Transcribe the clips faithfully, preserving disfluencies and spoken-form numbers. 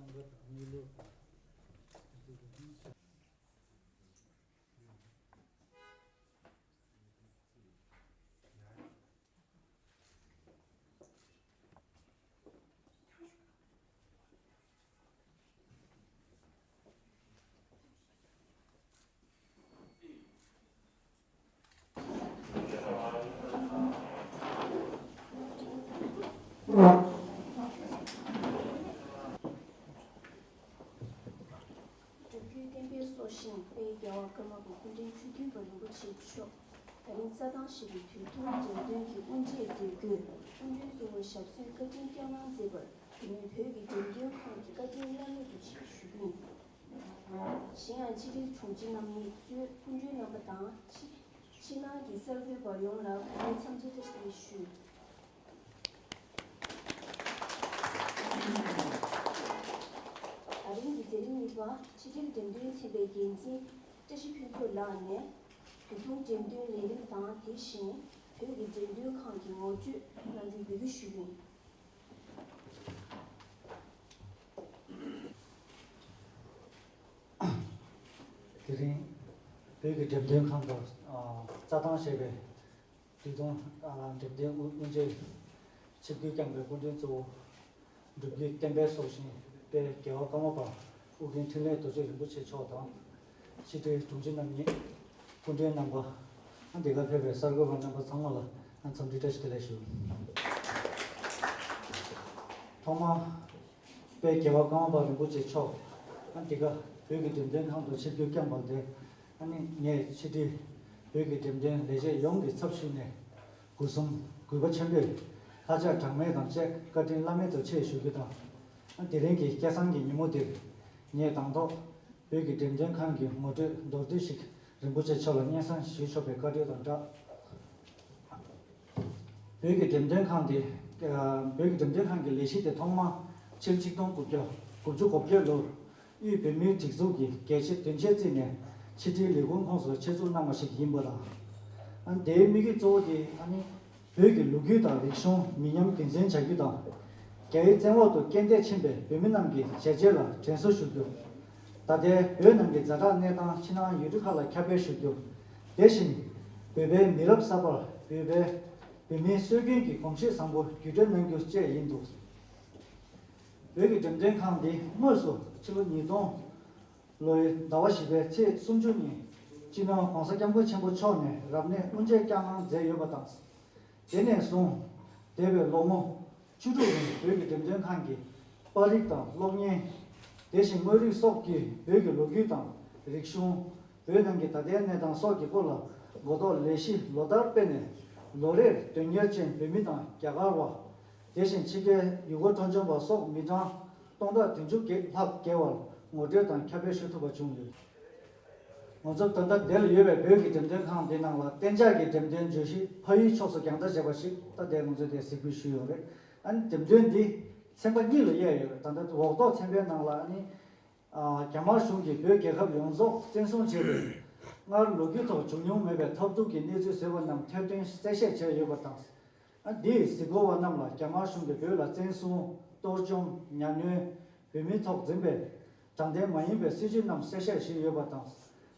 སྒྲུབ་བརྒྱུད་བསྟན་པའི་སྲོག་ཤིང་དཔལ་རྒྱལ་བ་ཀརྨ་པ་སྐུ་ཕྲེང་བཅུ་བདུན་པ་རིན་པོ་ཆེ་མཆོག་ད་རིང་རྩྭ་ཐང་ཞེས་པའི་དུས་ཐུང་འགྲེམས་སྟོན་གྱི་དབུ་འབྱེད་མཛད་སྒོའི་སྐུ་མགྲོན་གཙོ་བོ་ཞབས་སོར་བཀའ་དྲིན་བསྐྱངས་གནང་མཛད་པར་བོད་མིའི་བོད་ཀྱི་འགྲེམས་སྟོན་ཁང་གི་བཀའ་དྲིན་བླ་མེད་དུ་ཆེ་ཞུ་རྒྱུ་ཡིན། གཞན་ཡང་ཕྱི་དྲིལ་དྲུང་ཆེ་རྣམ་གཉིས་གཙོས་སྐུ་མགྲོན་རྣམ་པ་དང་ཕྱི་ཕྱི་ནང་གི་གསར་འགོད་པ་ཡོངས་ལ་གོང་མའི་འཚམས་འདྲི་བཀྲ་ཤིས་བདེ་ལེགས་ཞུ། ད་རིང་གི་མཛད་རིམ་གཉིས་པ་ཕྱི་དྲིལ་འགྲེམས་སྟོན་ཚན་པའི་འགན་འཛིན་བཀྲ་ཤིས་ཕུན་ཚོགས་ལགས་ནས་དུས་ཐུང་འགྲེམས་སྟོན་ལས་རིམ་དང་དེ་བཞིན་བོད་ཀྱི་འགྲེམས་སྟོན་ཁང་གི་ངོ་སྤྲོད་གནང་རྒྱུའི་འབོད་སྐུལ་ཞུས་ཡིན། དེ་རིང་བོད་ཀྱི་འགྲེམས་སྟོན་ཁང་དུ་རྩྭ་ཐང་ཞེས་པའི་དུས་ཐུང་འགྲེམས་སྟོན་དབུ་འབྱེད་ཆིབས་བསྒྱུར་བསྐྱངས་པའི་སྐུ་མགྲོན་གཙོ་བོ་སྒྲུབ་བརྒྱུད་བསྟན་པའི་སྲོག་ཤིང་དཔལ་རྒྱལ་བ་ཀརྨ་པ་ཨོ་རྒྱན་འཕྲིན་ལས་རྡོ་རྗེ་རིན་པོ་ཆེ་མཆོག་དང་། ཕྱི་དྲིལ་དྲུང་ཆེ་རྣམ་གཉིས། སྐུ་མགྲོན་རྣམ་པ། འདི་གར་ཕེབས་པའི་གསར་འགོད་པ་རྣམ་པ་ཚང་མ་ལ་འཚམས་འདྲི་བཀྲ་ཤིས་བདེ་ལེགས་ཞུ། ཐོག་མར། དཔལ་རྒྱལ་བ་ཀརྨ་པ་རིན་པོ་ཆེ་མཆོག་འདི་ག་བོད་ཀྱི་འགྲེམས་སྟོན་ཁང་དུ་ཆིབས་བསྒྱུར་བསྐྱངས་པ་དེ་ནི་ངས་ཕྱི་དྲིལ་བོད་ཀྱི་འགྲེམས་སྟོན་ལས་བྱེད་ཡོངས་ཀྱི་ཚབ་ཞུས་ནས་སྒོས་སུ་གུས་པ་ཆེན་པོས་ལྷག་བསམ་གྲངས་མེད་དང་བཅས་བཀའ་དྲིན་བླ་མེད་དུ་ཆེ་ཞུ་རྒྱུ་དང་། དེ་རིང་གི་སྐལ་བཟང་གི་ཉིན་མོ་འདིར་ངས་དང་ཐོག་བོད་ཀྱི་འགྲེམས་སྟོན་ཁང་གི་ངོ་སྤྲོད་མདོར་བསྡུས་ཤིག་རིན་པོ་ཆེ་མཆོག་ལ་སྙན་སེང་ཞུ་ཆོག་པའི་བཀའ་འཁྲོལ་དང་སྦྲགས། བོད་ཀྱི་འགྲེམས་སྟོན་ཁང་འདི། བོད་ཀྱི་འགྲེམས་སྟོན་ཁང་གི་ལས་གཞི་དེ་ཐོག་མར་ཕྱི་ལོ་ཆིག་སྟོང་དགུ་བརྒྱ་དགུ་བཅུ་གོ་བརྒྱད་ལོར་དབུས་བོད་མིའི་སྒྲིག་འཛུགས་ཀྱི་གལ་ཆེ་དོན་ཆེར་བརྩིས་ནས་ཕྱི་དྲིལ་ལས་ཁུངས་ཁོངས་སུ་ཆེད་འཛུགས་གནང་བ་ཞིག་ཡིན་པ་དང་། དེའི་དམིགས་ཡུལ་གཙོ་བོ་དེ་ནི་བོད་ཀྱི་ལོ་རྒྱུས་དང་རིག་གཞུང་མི་ཉམས་རྒྱུན་འཛིན་བྱ་རྒྱུ་དང་། རྒྱ་ཡི་བཙན་འོག་ཏུ་རྐྱེན་འདས་ཕྱིན་པའི་བོད་མི་རྣམས་ཀྱི་བྱས་རྗེས་ལ་དྲན་གསོ་ཞུ་རྒྱུ། ད་ལྟའི་བོད་ནང་གི་ཛ་དྲག་གནས་སྟངས་ཕྱི་ནང་ཡུལ་གྲུ་ཁག་ལ་ཁྱབ་སྤེལ་ཞུ་རྒྱུ། དེ་བཞིན་བོད་པའི་མི་རབས་གསར་པར་བོད་པའི་བོད་མིའི་སྲོལ་རྒྱུན་གྱི་གོམས་གཤིས་བཟང་པོ་བརྒྱུད་སྤྲོད་གནང་རྒྱུ་བཅས་ཡིན་འདུག་བོད་ཀྱི་འགྲེམས་སྟོན་ཁང་འདི་དངོས་སུ་ཕྱི་ལོ་ཉིས་སྟོང་ལོའི་ཟླ་བ་བཞི་པའི་ཚེས་སུམ་ཅུ་ཉིན་སྤྱི་ནོར་༸གོང་ས་༸སྐྱབས་མགོན་ཆེན་པོ་མཆོག་ནས་རབ་གནས་དབུ་འབྱེད་བསྐྱངས་གནང་མཛད་ཡོད་པ་དང་། དེ་ནས་བཟུང་འདས་པའི་ལོ་ངོ་བཅུ་དྲུག་རིང་བོད་ཀྱི་འགྲེམས་སྟོན་ཁང་གིས་པར་རིས་དང་གློག་བརྙན། དེ་བཞིན་དངོས་རིགས་སོགས་ཀྱིས་བོད་ཀྱི་ལོ་རྒྱུས་དང་རིག་གཞུང་། བོད་ནང་གི་ད་ལྟའི་གནས་སྟངས་སོགས་ཀྱི་སྐོར་ལ་གོ་རྟོགས་ལས་གཞི་ལོ་ལྟར་སྤེལ་ནས། ལོ་རེར་དོན་གཉེར་ཅན་བོད་མི་དང་རྒྱ་གར་བ། དེ་བཞིན་ཕྱི་རྒྱལ་ཡུལ་སྐོར་སྤྲོ་འཆམ་པ་སོགས་མི་གྲངས་སྟོང་ཕྲག་བདུན་ཅུ་ལྷག་བརྒལ་བར་ངོ་སྤྲོད་དང་ཁྱབ་སྤེལ་ཞུ་ཐུབ་པ་བྱུང་ཡོད། ང་ཚོ་ད་ལྟ་འདིར་ཡོད་པའི་བོད་ཀྱི་འགྲེམས་སྟོན་ཁང་འདི་ནང་ལ་གཏན་འཇགས་ཀྱི་འགྲེམས་སྟོན་བརྗོད་གཞི་ཕ་ཡུལ་ཕྱོགས་སུ་རྒྱང་ལྟ་བྱས་པ་ཞིག་ད་ལྟའི་ང་ཚོས་དེ་གཟིགས་འབུལ་ཞུས་ཡོད་རེད། ཨ་ནི་འགྲེམས་སྟོན་འདི་ཚན་པ་གཉིས་ལ་དབྱེ་ཡོད་རེད། ད་ལྟ་འོག་ཐོག་ཚན་པའི་ནང་ལ་ཨ་ནི། ཨ། རྒྱ་དམར་གཞུང་གིས་བོད་རྒྱལ་ཁབ་ཡོངས་རྫོགས་བཙན་བཟུང་བྱས་ཏེ། སྔར་ལོ་རྒྱུས་ཐོག་བྱུང་མྱོང་མེད་པའི་ཐབས་སྡུག་གི་གནས་ཚུལ་བཟོས་པ་རྣམས་ཐེར་འདོན་གསལ་བཤད་བྱས་ཡོད་པ་དང་། ཨ། འདིས་གཟིགས་སྐོར་བ་རྣམས་ལ་རྒྱ་དམར་གཞུང་གིས་བོད་ལ་བཙན་བཟུང་། གཏོར་བཅོམ། གཉའ་གནོན། བོད་མིའི་ཐོག་འཛིན་པའི་དྲང་བདེན་མ་ཡིན་པའི་སྲིད་བྱུས་རྣམས་གསལ་བཤད་ཞུས་ཡོད་པ་དང་།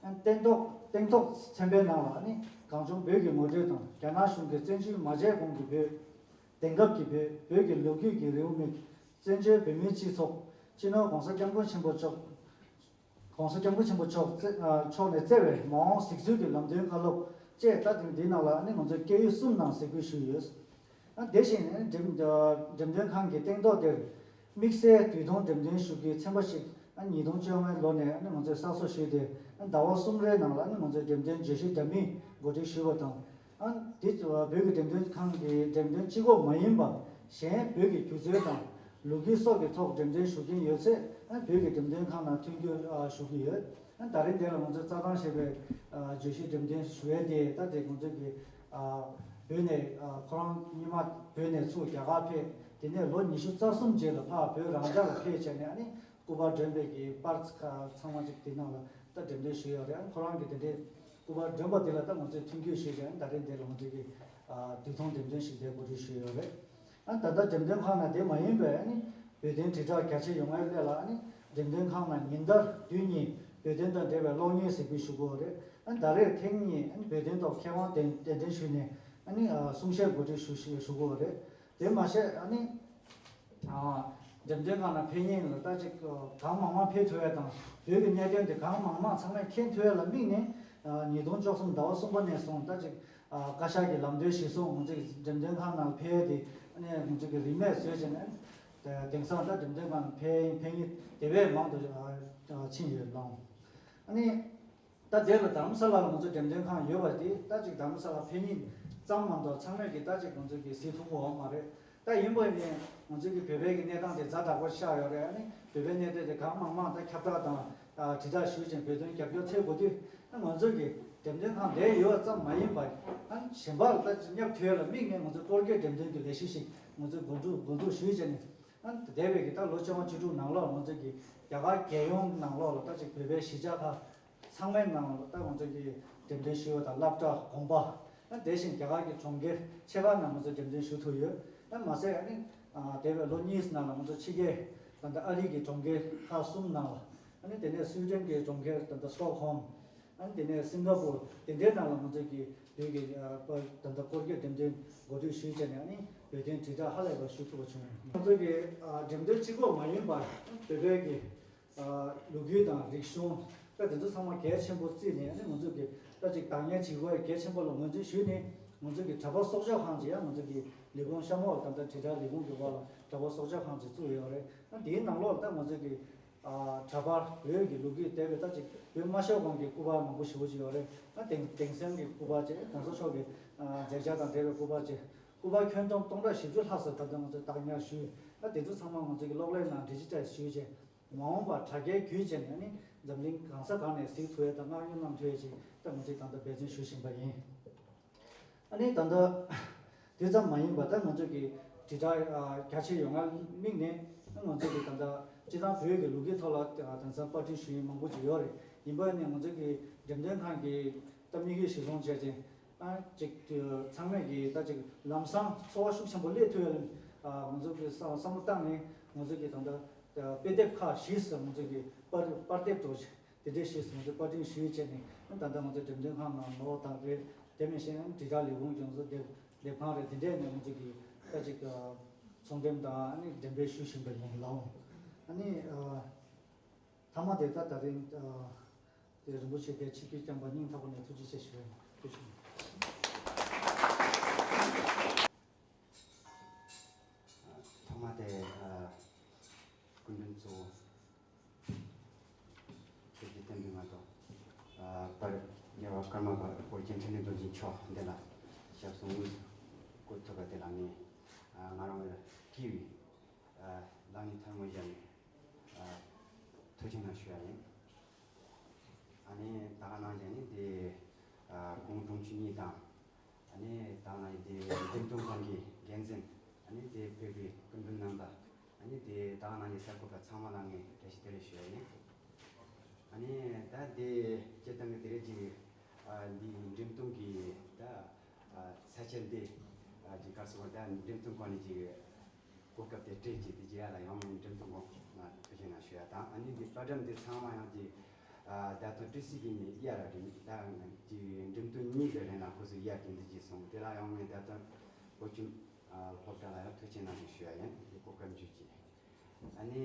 ཨ། སྟེང་ཐོག་སྟེང་ཐོག་ཚན་པའི་ནང་ལ་ནི་གངས་ལྗོངས་བོད་ཀྱི་ངོ་སྤྲོད་དང་རྒྱ་ནག་གཞུང་གིས་བཙན་བྱོལ་མ་བྱས་གོང་གི་བོད། དེང་སྐབས་ཀྱི་བོད། བོད་ཀྱི་ལོ་རྒྱུས་ཀྱི་རེའུ་མིག། བཙན་བྱོལ་བོད་མིའི་སྤྱི་ཚོགས། སྤྱི་ནོར་༸གོང་ས་༸སྐྱབས་མགོན་ཆེན་པོ་མཆོག ༸གོང་ས་༸སྐྱབས་མགོན་ཆེན་པོ་མཆོག་བཙལ། ཨ། མཆོག་ནས་བསྩལ་བའི་མ་འོངས་གཟིགས་ཚུལ་གྱི་ལམ་སྟོན་བཀའ་སློབ་བཅས། ད་ཐེངས་འདིའི་ནང་ལ་ནི་ང་ཚོས་སྐད་ཡིག་གསུམ་ནང་གཟིགས་འབུལ་ཞུས་ཡོད། ཨ། དེ་བཞིན་ནི་འགྲེམས། ཨ། འགྲེམས་སྟོན་ཁང་གི་སྟེང་ཐོག་དེར་དམིགས་བསལ་དུས་ཐུང་འགྲེམས་སྟོན་ཞུ་རྒྱུའི་ཚན་པ་ཞིག་ཨ། ཉིས་སྟོང་བཅོ་ལྔ་ལོ་ནས་ནི་ང་ཚོས་གསར་བཟོ་ཞུས་ཏེ། ཨ། ཟླ་བ་གསུམ་རེའི་ནང་ལ་ནི་ང་ཚོས་འགྲེམས་སྟོན་བརྗོད་གཞི་འདྲ་མིན་གོ་སྒྲིག་ཞུས་པ་དང་། ཨ། དེ་བོད་ཀྱི་འགྲེམས་སྟོན་ཁང་གི་འགྲེམས་སྟོན་གཅིག་པོ་མ་ཡིན་པར། གཞན་བོད་ཀྱི་སྒྱུ་རྩལ་དང་ལོ་རྒྱུས་སོགས་ཀྱི་ཐོག་འགྲེམས་སྟོན་ཞུ་མཁན་ཡོད་ཚེ། ཨ། བོད་ཀྱི་འགྲེམས་སྟོན་ཁང་ནང་མཐུན་འགྱུར། ཨ། ཞུ་གི་ཡོད། ཨ། ད་རིང་འདིར་ང་ཚོས་རྩྭ་ཐང་ཞེས་པའི། ཨ། བརྗོད་གཞིའི་འགྲེམས་སྟོན་ཞུ་ཡས་དེ། ད་དེ་ང་ཚོས་ཀྱི། ཨ། བོད་ནས། ཨ། ཁོ་རང་སྔོན་མ་བོད་ནས་ཚུར་རྒྱ་གར་ཕེབས། དེ་ནས་ལོ་ཉི་ཤུ་རྩ་གསུམ་རྗེས་ལ་ཕར་བོད་རང་འཇགས་ལ་ཕེབས་བྱས་ནས། ཨ་ནི་སྐུ་པར་སྒྲོན་པའི་གི་པར་ཚང་མ་ཅིག་དེ་ནང་ལ་ད་འགྲེམས་སྟོན་ཞུས་ཡོད་རེད། ཨ། ཁོ་རང་གི་དེ་འདྲའི་སྐུ་པར་སྒྲོན་པ་དེ་ལ་ད་ང་ཚོས་མཐུན་འགྱུར་ཞུས་བྱས། ཨ། ད་རིང་འདིར་ང་ཚོས་ཀྱི། ཨ། དུས་ཐུང་འགྲེམས་སྟོན་ཞིག་དེ་གོ་སྒྲིག་ཞུས་ཡོད་རེད། ཨ། ད་ལྟ་འགྲེམས་སྟོན་ཁང་ནང་དེ་མ་ཡིན་པའི། ཨ་ནི་ བོད་དོན་དྲིལ་བསྒྲགས་རྒྱ་ཆེ་ཡོང་བའི་སླད་ལ་ཨ་ནི་འགྲེམས་སྟོན་ཁང་ནང་ཉིན་ལྟར་དུས་གཉིས་བོད་དོན་དང་འབྲེལ་བའི་གློག་བརྙན་གཟིགས་འབུལ་ཞུ་དགོས་པ་རེད། ཨ་ནི་ཟླ་རེར་ཐེངས་གཉིས་ཨ་ནི་བོད་དོན་ཐོག་མཁས་དབང་གདན་གདན་འདྲེན་ཞུས་ནས་ཨ་ནི་གསུང་བཤད་གོ་སྒྲིག་ཞུ་ཞུ་ཞུ་དགོས་པ་རེད། དེ་མ་ཟད་ཨ་ནི་འགྲེམས་སྟོན་ཁང་ནང་ཕེབས་མཁན་ལ་ད་ཅིག་གང་མང་མང་ཕེབས་ཐུབ་ཡ་དང་བོད་ཀྱི་གནད་དོན་དེ་གང་མང་མང་ཚང་མས་མཁྱེན་ཐུབ་ཡ་ལ་དམིགས་ནས་ཉིས་སྟོང་བཅུ་གསུམ་ཟླ་བ་གསུམ་པ་ནས་བཟུང་ད་ཅིག་བཀའ་ཤག་གི་ལམ་སྟོན་གཞིར་བཟུང་ང་ཚོ་གི་འགྲེམས་སྟོན་ཁང་ནང་ཕེབས་ཏེ་ཨ་ནི་ང་ཚོ་གི་རིན་མེད་བཟོས་བྱས་ནས་དེང་སང་ད་འགྲེམས་སྟོན་ཁང་ཕེབས་ཕེབས་མཁན་དེ་བས་མང་དུ་ཕྱིན་ཡོད་ལགས། ཨ་ནི་ད་དེ་ལ་རྡ་རམ་ས་ལ་ལ་ང་ཚོ་འགྲེམས་སྟོན་ཁང་ཡོད་པ་དེ་ད་ཅིག་རྡ་རམ་ས་ལ་ཕེབས་མཁན་ཙམ་མ་གཏོགས་ཚང་མས་ཀྱི་ད་ཅིག་ང་ཚོ་གི་གཟིགས་ཐུབ་ཀྱི་ཡོད་མ་རེད། ད་ཡིན་པ་ཡིན་ང་ཚོ་གི་བོད་པའི་གི་གནས་སྟངས་དེ་ཛ་དྲག་པོ་ཆགས་ཡོད་རེད། ཨ་ནི་བོད་པའི་གནས་སྟངས་དེ་གང་མང་མང་ད་ཁྱབ་བསྒྲགས་དང་དྲིལ་བསྒྲགས་ཞུས་ཅིང་བོད་དོན་རྒྱབ་སྐྱོར་འཚོལ་དགོས་དུས་ང་ཚོ་གི་འགྲེམས་སྟོན་ཁང་དེ་ཡོད་ཙམ་མ་ཡིན་པར་ཨ་ནི་གཞན་པ་ལ་ད་བསྙབ་ཐུབ་ཡ་ལ་དམིགས་ནས་ང་ཚོ་སྐོར་སྐྱོད་འགྲེམས་སྟོན་གྱི་ལས་གཞི་ཞིག་ང་ཚོས་འགོ་འཛུགས་འགོ་འཛུགས་ཞུས་བྱས་ནས་ཨ་ནི་འདས་པའི་གི་ད་ལོ་བཅོ་ལྔ་བཅུ་དྲུག་ནང་ལོགས་ང་ཚོ་གི་རྒྱ་གར་རྒྱལ་ཡོངས་ནང་ལོགས་ལ་ད་ཅིག་བོད་པའི་གཞིས་ཆགས་ཁག་ཚང་མའི་ནང་ལ་ད་ང་ཚོ་གི་འགྲེམས་སྟོན་ཞུས་པ་དང་སློབ་གྲྭ་དགོན་པ་ཨ་ནི་དེ་བཞིན་རྒྱ་གར་གྱི་གྲོང་ཁྱེར་ཆེ་ཁག་ནང་ང་ཚོ་འགྲེམས་སྟོན་ཞུ་ཐུབ་ཡོད། ཨ་ནི་མ་ཟད་ཨ་ནི་འདས་པའི་ལོ་གཉིས་ནང་ལ་ང་ཚོ་ཕྱི་རྒྱལ་ད་ལྟ་ཨ་རི་གི་གྲོང་ཁྱེར་ཁག་གསུམ་ནང་ལ་ཨ་ནི་དེ་ནས་སུའི་ཌེན་གྱི་གྲོང་ཁྱེར་ད་ལྟ་སི་ཊོག་ཧོམ། ཨ་ནི་དེ་ནས་སིང་ག་པུར་དེ་འདྲའི་ནང་ལ་ང་ཚོ་གི་བོད་ཀྱི་ཨ་པ་ད་ལྟ་སྐོར་སྐྱོད་འགྲེམས་སྟོན་གོ་སྒྲིག་ཞུས་བྱས་ནས་ཨ་ནི་བོད་དོན་དྲིལ་བསྒྲགས་ཧ་ལས་པ་ཞུ་ཐུབ་པ་བྱུང་། ང་ཚོ་གི་ཨ་འགྲེམས་སྟོན་གཅིག་པོ་མ་ཡིན་པར་བོད་པའི་གི་ཨ་ལོ་རྒྱུས་དང་རིག་གཞུང་ད་དེ་ཚོ་ཚང་མ་གལ་ཆེན་པོ་བརྩིས་ནས་ཨ་ནི་ང་ཚོ་གི་ད་ཅིག་བདག་གཉེར་བྱེད་དགོས་གལ་ཆེན་པོ་ལ་ངོས་འཛིན་ཞུས་ནས་ང་ཚོ་གི་གྲྭ་པ་སྲོག་སྐྱོབ་ཁང་ཅིག་ཡང་ང་ཚོ་གི་ལས་ཁུངས་ཤ་མོག་ལ་ད་ལྟ་དྲིལ་བསྒྲགས་ལས་ཁུངས་ཀྱི་འོག་ལ་གྲྭ་པ་སྲོག་སྐྱོབ་ཁང་ཅིག་བཙུགས་ཡོད་རེད། ཨ་དེའི་ནང་ལོགས་ལ་ད་ང་ཚོ་གི་ཨ་གྲྭ་པ་བོད་ཀྱི་ལོ་རྒྱུས་འདས་པའི་ད་ཅིག་བོད་སྨྲ་ཤོད་ཁང་གི་སྐུ་པར་མང་པོ་ཞེ་པོ་ཅིག་ཡོད་རེད། ཨ་དེང་དེང་སང་གི་སྐུ་པར་བཅས་གོང་ས་མཆོག་གི་ཨ་མཛད་འཆར་དང་འབྲེལ་བའི་སྐུ་པར་བཅས་སྐུ་པར་ཁྱོན་བསྡོམས་སྟོང་ཕྲག་བཞི་བཅུ་ལྷག་ཙམ་ད་ལྟ་ང་ཚོས་བདག་གཉེར་ཞུས། ཨ་དེ་ཚོ་ཚང་མ་ང་ཚོ་གི་གློག་ཀླད་ནང་ཌི་ཇི་ཊལ་ཞུས་བྱས་མ་འོངས་པར་དྲ་རྒྱའི་བརྒྱུད་བྱས་ནས་ཨ་ནི་འཛམ་གླིང་གང་ས་གང་ནས་གཟིགས་ཐུབ་ཡས་དང་མངགས་ཉོ་གནང་ཐུབ་ཡས་ཅིག་ད་ང་ཚོས་ད་ལྟ་འབད་བརྩོན་ཞུ་བཞིན་པ་ཡིན། ཨ་ནི་ད་ལྟ་དེ་ཙམ་མ་ཡིན་པར་ད་ང་ཚོ་གི་དྲིལ་བསྒྲགས་ཨ་རྒྱ་ཆེ་ཡོང་བར་དམིགས་ནས་ང་ཚོ་གི་ད་ལྟ་སྤྱིར་བཏང་བོད་ཀྱི་ལོ་རྒྱུས་ཐོག་ལ་ཨ་དེང་སང་པར་སྐྲུན་ཞུ་ཡུལ་མང་པོ་ཅིག་ཡོད་རེད། ཡིན་པ་ནི་ང་ཚོ་གི་འགྲེམས་སྟོན་ཁང་གི་ད་དམིགས་ཡུལ་གཞིར་བཟུང་བྱས་ཏེ་ཨ་ཅིག་ཚང་མས་ཀྱི་ད་ཅིག་ལམ་སང་ཚོར་བ་ཤུགས་ཆེན་པོ་སླེབས་ཐུབ་ཡ་ལ་ང་ཚོ་གི་བསམ་བསམ་བློ་བཏང་ནས་ང་ཚོ་གི་ད་ལྟ་དཔེ་དེབ་ཁག་བཞི་ཙམ་ང་ཚོ་གི་པར་པར་དེབ་ཏུ། དེ་འདྲའི་ཞིག་སོང་ཚེ་པར་སྐྲུན་ཞུས་བྱས་ནས་ད་ལྟ་ང་ཚོ་འགྲེམས་སྟོན་ཁང་ནང་ནོར་དང་རེད། དེ་མིན་ཞིང་དྲིལ་བསྒྲགས་ལས་ཁུངས་ཀྱང་ཚོ་དེབ་དེབ་ཁང་རེད། དེ་འདྲས་ནས་ང་ཚོ་གི་ད་ཅིག་ཚོང་འགྲེམས་དང་ཨ་ནི་འགྲེམས་སྤེལ་ཞུ་བཞིན་པ་ཡིན་ལགས། ཨ་ནི་མཐའ་མ་དེ་ད་ད་རིང་དེ་རིན་པོ་ཆེ་དེ་ཆིབས་བསྒྱུར་བསྐྱངས་པ་སྙིང་ཐག་པ་ནས་ཐུགས་རྗེ་ཆེ་ཞུ་བ་ཡིན། ཐུགས་རྗེ་ཆེ། ཐོག་མ་དེ་སྐུ་མགྲོན་གཙོ་བོ་བོད་ཀྱི་བསྟན་པའི་མངའ་ཐང་པར་གཉེར་བ་ཀརྨ་པ་ཨོ་རྒྱན་འཕྲིན་ལས་རྡོ་རྗེ་མཆོག་འདི་ལ་ཞབས་སོར་དངོས་སུ་བཀོད་ཐུབ་པ་དེ་ལ་ངས་ང་རང་ལ་དཀྱིལ་བའི་ལག་གཉིས་ཐལ་མོ་སྦྱར་ནས་ཐུགས་རྗེ་གནང་ཞུ་ཡ་ཡིན། ཨ་ནི་ད་ག་ནང་བཞིན་ནི་དེ་ཨ་ཁོང་དྲུང་ཆེ་གཉིས་དང་ཨ་ནི་ད་ག་ནང་བཞིན་དེ་འགྲེམས་སྟོན་ཁང་གི་འགན་འཛིན་ཨ་ནི་དེ་བོད་པའི་སྐུ་མགྲོན་རྣམ་པ་ཨ་ནི་དེ་ད་ག་ནང་བཞིན་གསར་འགོད་པ་ཚང་མ་ལ་ངས་བཀྲ་ཤིས་བདེ་ལེགས་ཞུ་ཡ་ཡིན། ཨ་ནི་ད་དེ་སྤྱིར་བཏང་གི་དེ་རེད་ཅིག་ཨ་འདི་འགྲེམས་སྟོན་གྱི་ད་ཨ་ས་ཆ་འདི་ཨ་ཅིག་ག་རེ་ཟེར་དགོས་རེད། ད་འགྲེམས་སྟོན་ཁང་ནས་ཅིག་གོ་སྐབས་དེ་སྤྲད་ཀྱི་དེ་རྗེས་ལ་ཡང་མིན་འགྲེམས་སྟོན་ཁང་ལ་ཐུགས་རྗེ་གནང་ཞུ་ཡ་དང་། ཨ་ནི་འདི་པར་སྒྲོམ་འདི་ཚང་མ་ཡང་ཅིག་ཨ་ད་དུང་ཏི་སི་གི་ནས་གཡར་ར་རེད། ད་ཅིག་འགྲེམས་སྟོན་གཉིས་ཀྱི་རིང་ལ་ཁོ་ཚོས་གཡར་གྱི་འདི་ཅིག་སོང་། དེ་ལ་ཡང་ངས་ད་དུང་བོད་ཁྱིམ་ཨ་སློབ་གྲྭ་ལ་ཡང་ཐུགས་རྗེ་གནང་ཞུ་ཞུ་ཡ་ཡིན། འདི་གོ་སྐབས་འཇུ་གྱིས། ཨ་ནི་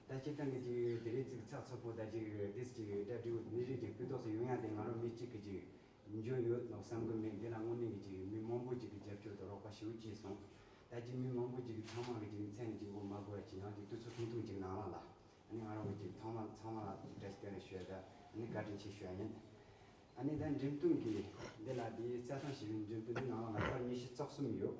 ད་སྤྱིར་བཏང་གི་ཅིག་དེ་རིང་ཅིག་ཚགས་ཚུད་པོ་ད་ཅིག་ཏི་སི་ཅིག་ད་འབྲས་བུ་མི་རིགས་ཀྱི་སྐུ་ཐོག་སུ་ཡོང་ཡ་དེ་ང་རང་མི་གཅིག་གི་ཅིག་འཇོན་ཡོད་ནོ་བསམ་གི་མེད། འདི་ལ་དངོས་གནས་ཀྱི་ཅིག་མི་མང་པོ་ཅིག་གི་རྒྱབ་སྐྱོར་དང་རོགས་པ་ཞེ་པོ་ཅིག་སོང་། ད་ཅིག་མི་མང་པོ་ཅིག་གི་ཚང་མ་གི་ཅིག་མཚན་ཅིག་འགོ་མ་དགོས་ཡ་ཅིག་ཡང་ཅིག་དུས་ཚོད་ཐུང་ཐུང་ཅིག་ནང་ལ་ལ་ཨ་ནི་ང་རང་གི་ཅིག་ཚང་མ་ཚང་མ་ལ་བཀྲ་ཤིས་བདེ་ལེགས་ཞུ་ཡ་ད་ཨ་ནི་བཀའ་དྲིན་ཆེ་ཞུ་ཡ་ཡིན། ཨ་ནི་ད་འགྲེམས་སྟོན་གི་འདི་ལ་དེའི་རྩྭ་ཐང་ཞེས་པའི་འགྲེམས་སྟོན་འདི་ནང་ལ་ང་པར་ཉི་ཤུ་རྩ་གསུམ་ཡོད།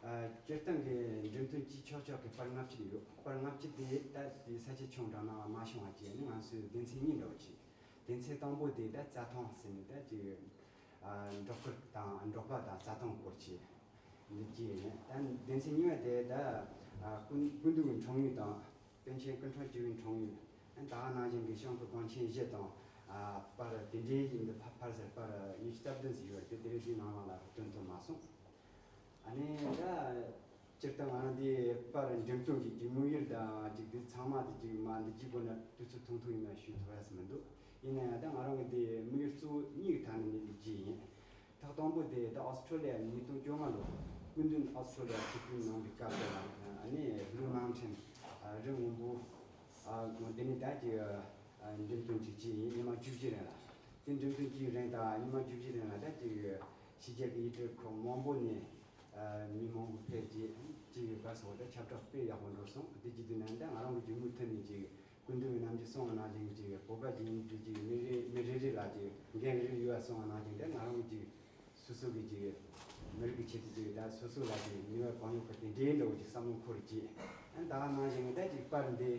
ཨ་སྤྱིར་བཏང་གི་འགྲེམས་སྟོན་གྱི་ཆོག་ཆོག་གི་པར་ལྔ་བཅུ་ཡོད། པར་ལྔ་བཅུ་དེ་ད་དེ་ས་ཆ་ཆུང་དྲགས་ན་མ་བྱུང་བ་བྱས་ནས་ང་ཚོས་སྡེ་ཚན་གཉིས་འདྲ་བོ་བྱས། སྡེ་ཚན་དང་པོ་དེ་ད་རྩྭ་ཐང་ཟེར་ནས་ད་ཅིག་ཨ་འབྲོག་ཁུལ་དང་འབྲོག་པ་དང་རྩྭ་ཐང་སྐོར་བྱས། འདི་བྱས་ནས་ད་སྡེ་ཚན་གཉིས་པ་དེ་ད་ཨ་སྐུ་སྐུ་མདུན་གྱི་འཁྲུངས་ཡུལ་དང་པཎ་ཆེན་སྐུ་འཁྲུངས་སྤྱི་བོའི་འཁྲུངས་ཡུལ། ད་ག་ནང་བཞིན་གྱི་ཤང་ཁུ་གངས་ཆེན་བཞི་དང་ཨ་པར་དེ་འདྲའི་ཡིན་འདི་ཕ་ཕར་ཟེར་པར་ཉི་ཤུ་རྩ་བདུན་ཟེར་ཡོད་རེད། དེ་དེ་རིང་འདི་ནང་ལ་སྟོན་ཐུབ་མ་སོང་། ཨ་ནི་ད་ སྤྱིར་བཏང་ང་རང་འདི་པར་འགྲེམས་སྟོན་གྱི་ཅིག་དམིགས་ཡུལ་དང་ཅིག་འདི་ཚང་མ་དེ་ཅིག་མ་འདི་གཅིག་པོ་ན་དུས་ཚོད་ཐུང་ཐུང་ཡིན་ན་ཞུ་ཐུབ་ཡ་ཟེར་མི་འདུག་ཡིན་ན་ཡང་ད་ང་རང་གི་འདི་དམིགས་ཡུལ་གཙོ་བོ་གཉིས་ཀྱི་ཐད་ནས་འདི་བརྗེས་ཡིན། ཐོག་དང་པོ་དེ་ད་ཨོ་སི་ཁྲོ་ལི་ཡ་ཉིས་སྟོང་བཅོ་ལྔ་ལོ་སྐུ་མདུན་ཨོ་སི་ཁྲོ་ལི་ཡ་ཆིབས་བསྒྱུར་གནང་བའི་སྐབས་དེ་ལ་ཨ་ནི་Blue Mountain ཨ་རི་སྔོན་པོ་ཨ་ངོ་དེ་ནི་ད་ཅིག་ཨ་འགྲེམས་སྟོན་ཅིག་བྱས་ཡིན། ཉི་མ་བཅུ་བཞི་རིང་ལ། དེ་འགྲེམས་སྟོན་གྱི་རིང་དང་ཉི་མ་བཅུ་བཞི་རིང་ལ་ད་ཅིག་ཕྱི་རྒྱལ་གྱི་ཡུལ་གྲུ་ཁག་མང་པོ་ནས་ཨ་མི་མང་པོ་ཕེབས་རྗེས་ཅིག་ག་སོགས་ད་ཁྱབ་བསྒྲགས་དཔེ་ཡག་པོ་འགྲོ་སོང་། དེ་བྱེད་དུས་ན་ད་ང་རང་གི་རྒྱུད་མུ་མཐུད་ནས་ཅིག་སྐུ་མདུན་གྱི་ནམ་རྒྱུན་གསུངས་པ་ནང་བཞིན་ཅིག་བོད་པ་ཅིག་ཡིན་དུས་ཅིག་མི་རེ་མི་རེ་རེ་ལ་ཅིག་འགན་རེ་ཡོད་པ་གསུངས་པ་ནང་བཞིན་ད་ང་རང་གི་ཅིག་སོ་སོ་གི་ཅིག་མི་རིགས་ཀྱི་ཆེད་དུ་ཅིག་ད་སོ་སོ་ལ་ཅིག་ནུས་པ་གང་ཡོད་པ་དེ་འདྲའི་འདྲ་བོ་ཅིག་བསམ་བློ་འཁོར་ཅིག་ཨ་ད་ག་ནང་བཞིན་ད་ཅིག་པར་འདི་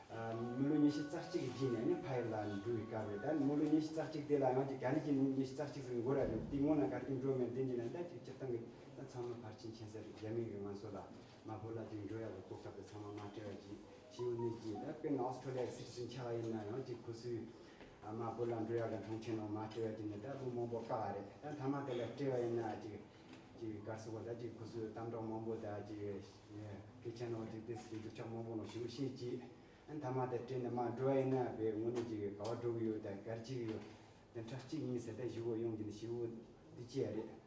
ཨ་མི་ལོ་ཉི་ཤུ་རྩ་གཅིག་གི་རྗེས་ནས་ནི་ཕ་ཡུལ་ལ་འགྲོ་བའི་སྐབས་རེད། ད་མི་ལོ་ཉི་ཤུ་རྩ་གཅིག་དེ་ལ་ཡང་ཅིག་ག་རེ་ཅིག་ཉི་ཤུ་རྩ་གཅིག་ཟེར་འགོར་ར་རེད། དེའི་སྔོན་ལ་ག་རེ་ཅིག་འགྲོ་མེད། དེ་འདྲ་ན་ད་ཅིག་སྤྱིར་བཏང་གི་ད་ཚང་མ་ཕལ་ཆེར་མཁྱེན་གསལ་རེད། རྒྱ་མི་གིས་ང་ཚོ་ལ་མ་བོད་ལ་ཅིག་འགྲོ་ཡག་གི་གོ་སྐབས་དེ་ཚང་མ་མ་སྤྲད་པ་ཅིག་ཞེ་པོ་ནས་ཅིག་ད་དཔེར་ན་ཨོ་སི་ཁྲོ་ལི་ཡ་སི་ཊི་ཟན་ཆགས་པ་ཡིན་ན་ཡང་ཅིག་ཁོ་ཚོས་ཨ་མ་བོད་ལ་འགྲོ་ཡག་གི་ཐོངས་མཆན་ནང་མ་སྤྲད་པ་ཅིག་ནི་ད་ལོ་མང་པོ་བཀག་པ་རེད། ད་མཐའ་མ་དེ་ལ་སྤྲད་པ་ཡིན་ན་ཅིག་ཅིག་ག་རེ་ཟེར་དགོས། ད་ཅིག་ཁོ་ཚོས་གཏམ་བརྗོད་མང་པོ་ད་ཅིག་སྐད་ཆ་ནང་ཅིག་དེ་ཟེར་སྒྲུབ་ཕྱོགས་མང་པོ་ནང་ཞེ་པོ་བཤད་ཅིག་ཨ་མཐའ་མ་དེ་སྤྲད་ནས་མ་འགྲོ་བ་ཡིན་ན་བས་དངོས་གནས་ཅིག་ག་པར་འགྲོ་གི་ཡོད། ད་ག་རེ་བྱེད་ཀྱི་ཡོད། བདུན་ཕྲག་གཅིག་གཉིས་ཟེར་ད་ཞེ་པོ་ཡོང་གི་ནི་ཞེ་པོ་འདི་ཅི་ཡ་རེད།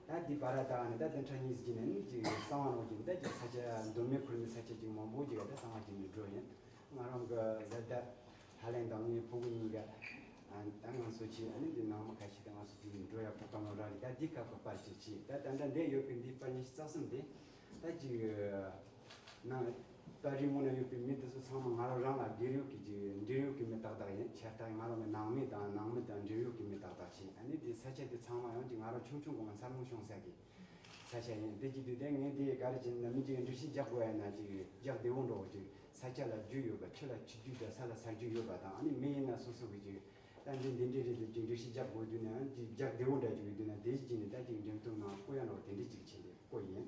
ད་འདི་བར་ད་ནི་ད་བདུན་ཕྲག་གཉིས་ཟེར་གྱི་ནི་ནི་ཅིག་གསང་བ་ནང་གི་ད་ཅིག་ས་ཆ་མདོ་སྨད་ཁུལ་ནི་ས་ཆ་ཅིག་མང་པོ་ཅིག་ད་གསང་བ་ཅིག་ནི་འགྲོ་ཡིན། ང་རང་གི་བཟའ་ཟླ་ཧ་ལན་དང་ངའི་ཕྲུ་གུ་གཉིས་ཀ་ཨ་ད་ང་ཚོ་ཆེ་ཨ་ནི་འདི་ནང་མི་ཁ་ཤས་ད་ང་ཚོ་ཅིག་འགྲོ་ཡ་ཕོག་པ་ནང་རག་ལས། ད་འདི་སྐབས་ཀྱི་པར་ཅིག་བྱས། ད་ད་ལྟ་འདི་ཡོད་པའི་འདི་པར་ཉི་ཤུ་རྩ་གསུམ་དེ་ད་ཅིག་ནང་པར་རིས་ངོས་ནས་ཡོད་པའི་མི་དེ་ཚོ་ཚང་མ་ང་རང་རང་ལ་སྒེར་གཡོག་གི་ཅིག་འབྲེལ་ཡོད་ཀྱི་མི་ཏག་ཏག་ཡིན། ཆེ་ལྟ་ང་རང་གི་ནང་མི་དང་ནང་མི་དང་འབྲེལ་ཡོད་ཀྱི་མི་ཏག་ཏག་བྱས། ཨ་ནི་དེ་ས་ཆ་དེ་ཚང་མ་ཡང་ཅིག་ང་རང་ཆུང་ཆུང་གོང་མཚར་མོ་བྱུང་ས་གི་ས་ཆ་ཡིན། དེ་གྱི་དུས་དེ་ངས་དེ་ག་རེ་བྱས་ན་མི་ཅིག་འགྲེལ་བཤད་རྒྱག་དགོས་ཡ་ན་ཅིག་རྒྱག་བདེ་བོ་འགྲོ་བ་ཅིག་ས་ཆ་ལ་རྒྱུས་ཡོད་པ། ཆུ་ལ་ཆུ་རྒྱུས་དང་ས་ལ་ས་རྒྱུས་ཡོད་པ་དང་། ཨ་ནི་མི་ཡིན་ན་སོ་སོ་གི་ཅིག་ད་འདི་འདི་འདྲས་རེད་ཟེར་ཅིག་འགྲེལ་བཤད་རྒྱག་དགོས་དུས་ན་ཡང་ཅིག་རྒྱག་བདེ་བོ་འདྲ་ཅིག་ཡོད་དུས་ན་དེ་བཞིན་ནས་ད་ཅིག་འགྲེམས་སྟོན་ནང་བཀོད་ཡ་འགྲོ་དེ་འདྲས་ཅིག་བྱས་ཏེ་བཀོད་ཡིན།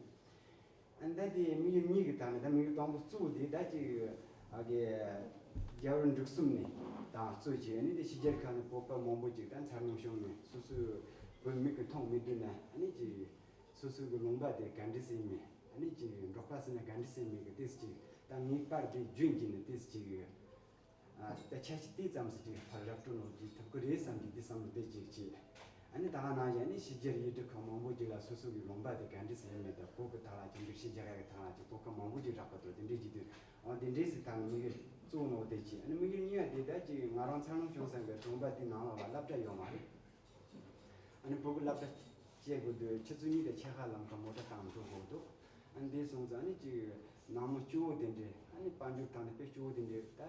ཨ་ནི་ད་དེ་དམིགས་ཡུལ་གཉིས་ཀྱི་ཐད་ནས་ད་དམིགས་ཡུལ་དང་པོ་གཙོ་བོ་དེ་ད་ཅིག་ཨ་གི་རྒྱལ་བ་འབྲུག་གསུམ་ནས་དང་གཙོ་བྱས། ཨ་ནི་དེ་ཕྱི་རྒྱལ་ཁག་ནས་བོད་པ་མང་པོ་ཅིག་ད་མཚར་སྣང་བྱུང་ནས་སོ་སོའི་བོད་མིག་གིས་མཐོང་མེད་དུས་ན་ཨ་ནི་ཅིག་སོ་སོ་གི་ལུང་པ་དེ་ག་འདྲས་སེ་ཡིན་མིན། ཨ་ནི་ཅིག་འབྲོག་པ་ཟེར་ན་ག་འདྲས་སེ་ཡིན་མིན་གི་ཏོག་ཙམ་ཅིག་ད་ངའི་པར་དེ་བརྒྱུད་བྱས་ནས་ཏོག་ཙམ་ཅིག་ཨ་ད་ཆ་ཤས་དེ་ཙམ་ཞིག་ཅིག་ཕར་ར་སྤྲོད་ནོར་གྱི་ཐུབ་ཀྱི་རེད་བསམ་གྱི་དེ་བསམ་བློ་དེ་ཅིག་བྱས། ཨ་ནི་ད་ག་ནང་བཞིན་ཨ་ནི་ཕྱི་རྒྱལ་ཡུལ་གྲུ་ཁག་མང་པོ་ཅིག་ལ་སོ་སོ་གི་ལུང་པ་དེ་ག་འདྲས་སེ་ཡིན་མིན་དང་བོད་ཀྱི་ཐད་ལ་ཅིག་འགྲེལ་བཤད་རྒྱག་ཡ་གི་ཐད་ལ་ཅིག་གོ་སྐབས་མང་པོ་ཅིག་རག་པ་འདུག་དེ་འདྲས་ཀྱི་དུས་ཨ་དེ་འདྲས་སེ་ད་ནི་དམིགས་ཡུལ་གཙོ་བོ་ནོར་དེ་ཅིག་ཨ་ནི་དམིགས་ཡུལ་གཉིས་པ་དེ་ད་ཅིག་ང་རང་མཚར་སྣང་བྱུང་ས་གི་གྲོང་པ་དེ་ནང་ལོགས་ལ་སློབ་གྲྭ་ཡོད་མ་རེད། ཨ་ནི་བོད་ཀྱི་སློབ་གྲྭ་བཅས་དགོས་དུས་ཆུ་ཚོད་གཉིས་དང་ཕྱེད་ཀ་ལམ་ཁ་མོ་ཊ་བཏང་འགྲོ་དགོས་འདུག་ཨ་ནི་དེ་སོང་ཙང་ཨ་ནི་ཅིག་ནང་མི་སྐྱོ་བོ་དེ་འདྲས་ཨ་ནི་དཔལ་འབྱོར་ཐང་ནས་དཔེ་སྐྱོ་བོ་དེ་འདྲས་ད་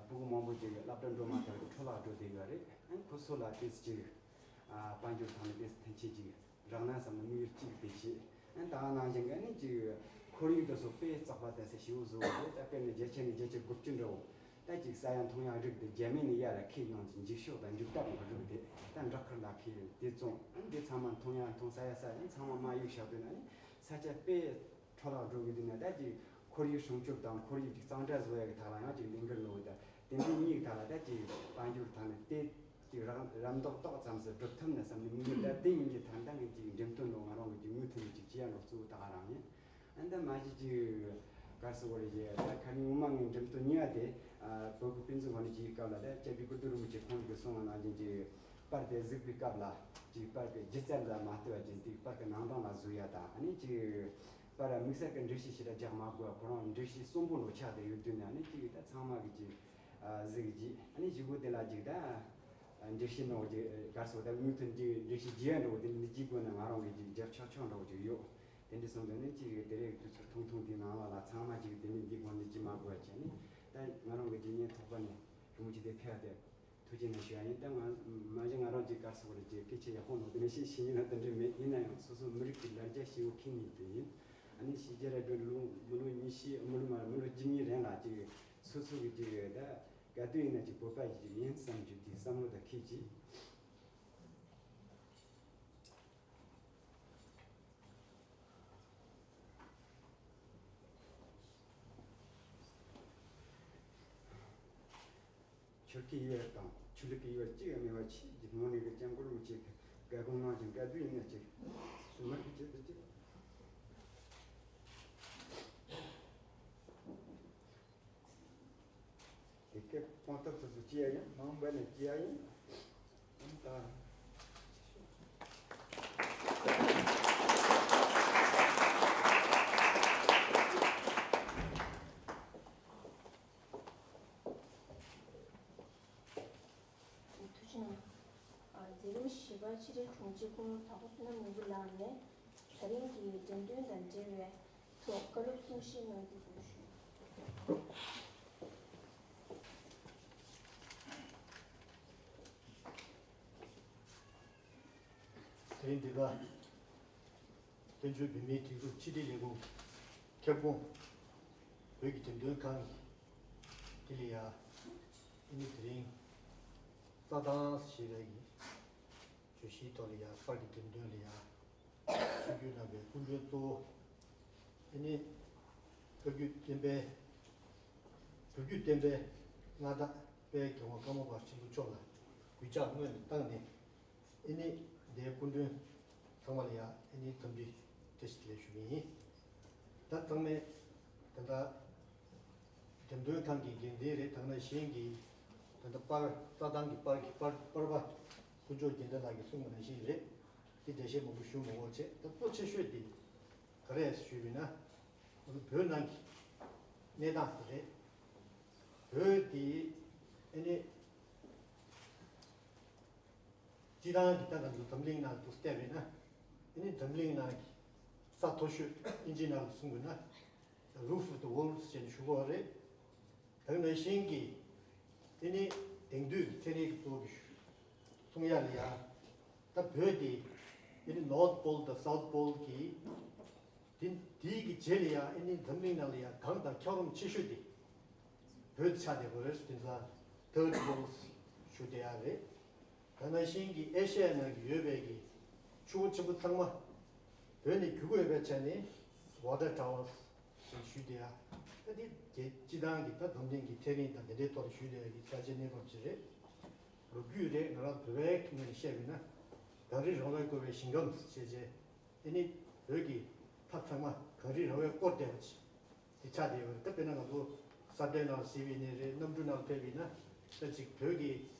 ཕྲུ་གུ་མང་པོ་ཅིག་སློབ་གྲྭ་འགྲོ་མ་ཐུབ་ཀྱི་འཕྲོ་བརླག་འགྲོ་བསྡད་ཡོད་རེད། ཨ་ནི་ཁོ་ཚོ་ལ་ཏོག་ཙམ་ཅིག་དཔལ་འབྱོར་ཐང་ནས་ཏོག་ཙམ་ཐེན་ཆེ་ཅིག་རག་ན་བསམ་ནས་དམིགས་ཡུལ་གཅིག་དེ་བྱས། ཨ་ནི་ད་ག་ནང་བཞིན་གྱི་ཨ་ནི་ཅིག་ཁོར་ཡུག་དེ་ཚོ་དཔེ་བཙོག་པ་དེ་ཚོ་ཞེ་པོ་བཟོ་གི་རེད། ད་དཔེར་ན་བརྒྱ་ཆ་ནས་བརྒྱ་ཆ་དགུ་བཅུ་འདྲ་བོ། ད་ཅིག་ཟ་ཡ་འཐུང་ཡ་རིགས་དེ་རྒྱ་མི་ནས་ཡར་ལ་ཁྱེར་ཡོང་ཅིག་འགྱིག་ཤོག་དང་འགྱིག་ཐག་གི་རིགས་དེ་ད་འབྲོག་ཁུལ་ལ་ཁྱེར་ཡོང་དེ་བཙོང་། ཨ་ནི་དེ་ཚང་མ་འཐུང་ཡ་འཐུང་ཟ་ཡ་ཟ་ཡ་ཚང་མ་མར་གཡུགས་བཞག་དུས་ན་ཨ་ནི་ས་ཆ་དཔེ་འཕྲོ་བརླག་འགྲོ་གི་འདུག་ན། ད་ཅིག་ཁོར་ཡུག་སྲུང་སྐྱོབ་དང་ཁོར་ཡུག་ཅིག་གཙང་སྦྲ་བཟོ་ཡ་གི་ཐད་ལ་ཡང་ཅིག་ལས་འགུལ་ནོར་བ་དང་དེ་འདྲའི་གཉིས་ཀྱི་ཐད་ལ་ད་ཅིག་དཔལ་འབྱོར་ཐང་ནས་དེ་ཅིག་རམ་རམ་འདེགས་ཏོག་ཙམ་ཞིག་སྒྲུབ་ཐུབ་ན་བསམ་ནས་དམིགས་ཡུལ་ད་དེ་གཉིས་ཀྱི་ཐད་ད་ངས་ཅིག་འགྲེམས་སྟོན་ནང་ང་རང་གི་ཅིག་མུ་མཐུད་ནས་ཅིག་བྱེད་ཡ་འགྲོ་གཙོ་བོ་ད་ག་རང་ཡིན། ཨ་ནི་ད་མ་གཞི་ཅིག་ག་རེ་ཟེར་དགོས་རེད། ཅིག་ད་ཁ་ཉིན་ངོ་མ་ངའི་འགྲེམས་སྟོན་གཉིས་པ་དེ་ཨ་བོད་ཀྱི་དཔེ་མཛོད་ཁང་ནས་བྱེད་སྐབས་ལ་ད་སྐྱབས་རྗེ་ཀིརྟི་རིན་པོ་ཆེ་ཁོང་གིས་གསུངས་པ་ནང་བཞིན་ཅིག་པར་དེ་གཟིགས་པའི་སྐབས་ལ་ཅིག་པར་གྱི་སྒྱུ་རྩལ་ལ་མ་ལྟོས་པ་ཅིག་དེ་པར་གྱི་ནང་དོན་ལ་གཟིགས་ཡ་དང་། ཨ་ནི་ཅིག་པར་དམིགས་བསལ་གྱི་འགྲེལ་བཤད་ཞེ་དྲག་རྒྱག་མ་དགོས་པ་ཁོ་རང་འགྲེལ་བཤད་གསོན་པོ་ལོ་ཆགས་བསྡད་ཡོད་དུས་ན། ཨ་ནི་ཅིག་ད་ཚང་མ་གིས་ཅིག་ཨ་གཟིགས་ཀྱི། ཨ་ནི་གཞུག་གུ་དེ་ལ་ཅིག་ད་འགྲེལ་བཤད་ནང་ཅིག་ག་རེ་ཟེར་དགོས། ད་མུ་མཐུད་ཅིག་འགྲེལ་བཤད་རྒྱག་ཡ་འདྲ་བོ་དེ་འདི་གཅིག་དགོས་ན་ང་རང་གིས་ཅིག་རྒྱབ་ཆོག་ཆོག་འདྲ་བོ་ཅིག་ཡོད། དེ་འདྲ་སོང་དུས་ནི་ཅིག་དེ་རིང་དུས་ཚོད་ཐུང་ཐུང་དེའི་ནང་ལ་ལ་ཚང་མ་ཅིག་དེ་ནས་འདི་དགོས་འདི་ཅིག་མ་དགོས་པ་བྱས་ནས། ད་ང་རང་གི་དེ་ཉིན་ཐོག་པ་ནས་རིན་པོ་ཆེ་དེ་ཕེབས་ཏེ་ཐུགས་རྗེ་ཆེ་ཞུ་ཡ་ཡིན། ད་ང་མ་གཞི་ང་རང་ཅིག་ག་རེ་ཟེར་དགོས་རེད། ཅིག་སྐད་ཆ་ཡག་པོ་ནོར་དེ་ནས་བཤད་ཤེས་ཡིན་ན་དེ་འདྲ་མེད། ཡིན་ན་ཡང་སོ་སོ་མི་རིགས་ཀྱི་ལ་རྒྱ་ཞེ་པོ་མཁྱེན་ནི་དེ་ཡིན། ཨ་ནི་ཕྱི་རྒྱལ་ལ་འགྲོ་ལོ་མི་ལོ་ཉི་ཤུ་མི་ལོ་མ་མི་ལོ་བཅུ་གཉིས་རིང་ལ་ཅིག་སོ་སོ་གི་ཅིག་ད་ག་དུས་ཡིན་ན་ཅིག་བོད་པ་ཞིག་ཡིན་བསམ་རྒྱུ་དེ་བསམ་བློ་ད་འཁྱེར་ཅིག་ཆོས་ཀྱི་ཡུལ་དང་ཆོས་ལུགས་ཀྱི་ཡུལ་གཅིག་ཡང་མེད་པ་ཆེས་ཀྱི་ངོ་ནས་ཀྱི་སྐྱབས་མགོན་རིན་པོ་ཆེ་གི་བཀའ་དགོངས་གནང་ཞིང་བཀའ་བསྡུ་ཡིན་ན་ཅིག་སུ་མ་གི་ཆེད་དུ་ཅིག་སྐད་གོང་ཐག་ཚོད་ཚོད་ཅི་ཡ་ཡིན། མང་བ་ནས་ཅི་ཡ་ཡིན། ད། ཐུགས་རྗེ་གནང་། མཛད་རིམ་བཞི་པ་ཕྱི་དྲིལ་དྲུང་ཆེ་སྐུ་ངོ་དྭགས་པོ་བསོད་ནམས་ལྷུན་པོ་ལགས་ནས་ད་རིང་གི་འགྲེམས་སྟོན་དང་འབྲེལ་བའི་ཐོག་བཀའ་སློབ་གསུང་བཤད་གནང་རྒྱུ་དགོངས་ཞུ། དེ་རིང་འདི་ག་བཙན་བྱོལ་བོད་མིའི་སྒྲིག་འཛུགས་ཕྱི་དྲིལ་ལས་ཁུངས་ཁྱབ་ཁོངས་བོད་ཀྱི་འགྲེམས་སྟོན་ཁང་གི་དེ་ལ་ཡ་ཨ་ནི་དེ་རིང་རྩྭ་ཐང་ཞེས་པའི་གི་བརྗོད་གཞིའི་ཐོག་ལ་ཡ་པར་གྱི་འགྲེམས་སྟོན་ལ་ཡ་ཆིབས་བསྒྱུར་གནང་བའི་སྐུ་མགྲོན་གཙོ་བོ་ཨ་ནི་བཀའ་བརྒྱུད་བསྟན་པའི་བོད་བརྒྱུད་བསྟན་པའི་མངའ་བདག་དཔལ་མགོན་པོ་ཀརྨ་པ་ཆེན་པོ་མཆོག་ལ་གུས་ཕྱག་སྔོན་ནས་བཏང་ནས། ཨ་ནི་འདིའི་སྐུ་མགྲོན་ཚང་མ་ལ་ཡང་ཨ་ནི་འཚམས་འདྲི་བཀྲ་ཤིས་བདེ་ལེགས་ཞུ་གི་ཡིན། ད་ཚང་མས་ད་ལྟ་འགྲེམས་སྟོན་ཁང་གི་འགན་འཛིན་རེད། ད་ག་ནང་བཞིན་གྱི་ད་ལྟ་པར་རྩྭ་ཐང་གི་པར་གྱི་པར་པར་པ་དཀོན་མཆོག་རྒྱལ་མཚན་ལགས་ཀྱིས་གསུངས་པ་ནང་བཞིན་རེད། དེ་འགྲེལ་བཤད་མང་པོ་ཞུ་མི་དགོས་བྱས། ད་གཙོ་ཆེ་ཤོས་དེ་ག་རེ་ཞུས་པ་ཡིན་ན། བོད་ནང་གི་གནས་སྟངས་དེ་རེད། བོད་དེ་ཨ་ནི། སྤྱིར་བཏང་གི་ད་ང་ཚོ་འཛམ་གླིང་ནང་དུ་བལྟས་པས་ན། ཨ་ནི་འཛམ་གླིང་ནང་གི་ས་མཐོ་ཤོས་ཨིན་ཇི་ནང་ལ་གསུངས་པས་ན། Roof of the world ཞེས་ཞུ་གི་ཡོད་རེད། དེ་ནང་བཞིན་གྱི་ཨ་ནི་དེང་དུས་ཀྱི་ཚན་རིག་གི་ཐོག་གི་གསུང་ཡ་ལ་ཡ། ད་བོད་དེ་ཨ་ནི་North Pole དང་South Pole གི་དེ་དེའི་གི་རྗེས་ལ་ཡ་ཨ་ནི་འཛམ་གླིང་ནང་ལ་ཡ་གངས་དང་འཁྱགས་རོམ་ཆེ་ཤོས་དེ་བོད་ཆགས་བསྡད་པ་རེད། དེང་སང་Third World ཞུ་བསྡད་ཡ་རེད། དེ་ནང་བཞིན་གྱི་ཨེ་ཤ་ཡ་ནང་གི་ཡོད་པའི་གི་ཆུ་བོ་ཆེན་པོ་ཚང་མ་བོད་ནས་རྒྱུག་གི་ཡོད་པའི་ཆ་ནས་Water Towers ཞེས་ཞུས་བསྡད་ཡ། ད་དེ་རྒྱལ་སྤྱི་བཏང་གི་ད་འཛམ་གླིང་གི་ཐག་རིང་དང་དེ་འདྲའི་ཐོག་ལ་ཞུས་བསྡད་ཡ་གི་ས་ཆའི་གནས་བབ་ཅིག་རེད། ལོ་རྒྱུས་རེད། ང་རང་བོད་པའི་ངོས་ནས་བཤད་པ་ཡིན་ན། གངས་རི་ར་བས་བསྐོར་བའི་ཞིང་ཁམས་ཞེས་བྱས། དེ་ནི་བོད་ཀྱི་མཐའ་ཚང་མ་གངས་རི་ར་བས་བསྐོར་བསྡད་པ་ཅིག་དེ་ཆགས་བསྡད་ཡོད་རེད། ད་དཔེར་ན་ང་ཚོ་ས་གདན་ནང་གཟིགས་པ་ཡིན་ནའི་རེད། གནམ་གྲུ་ནང་ཕེབས་པ་ཡིན་ན། ད་ཅིག་བོད་ཀྱི་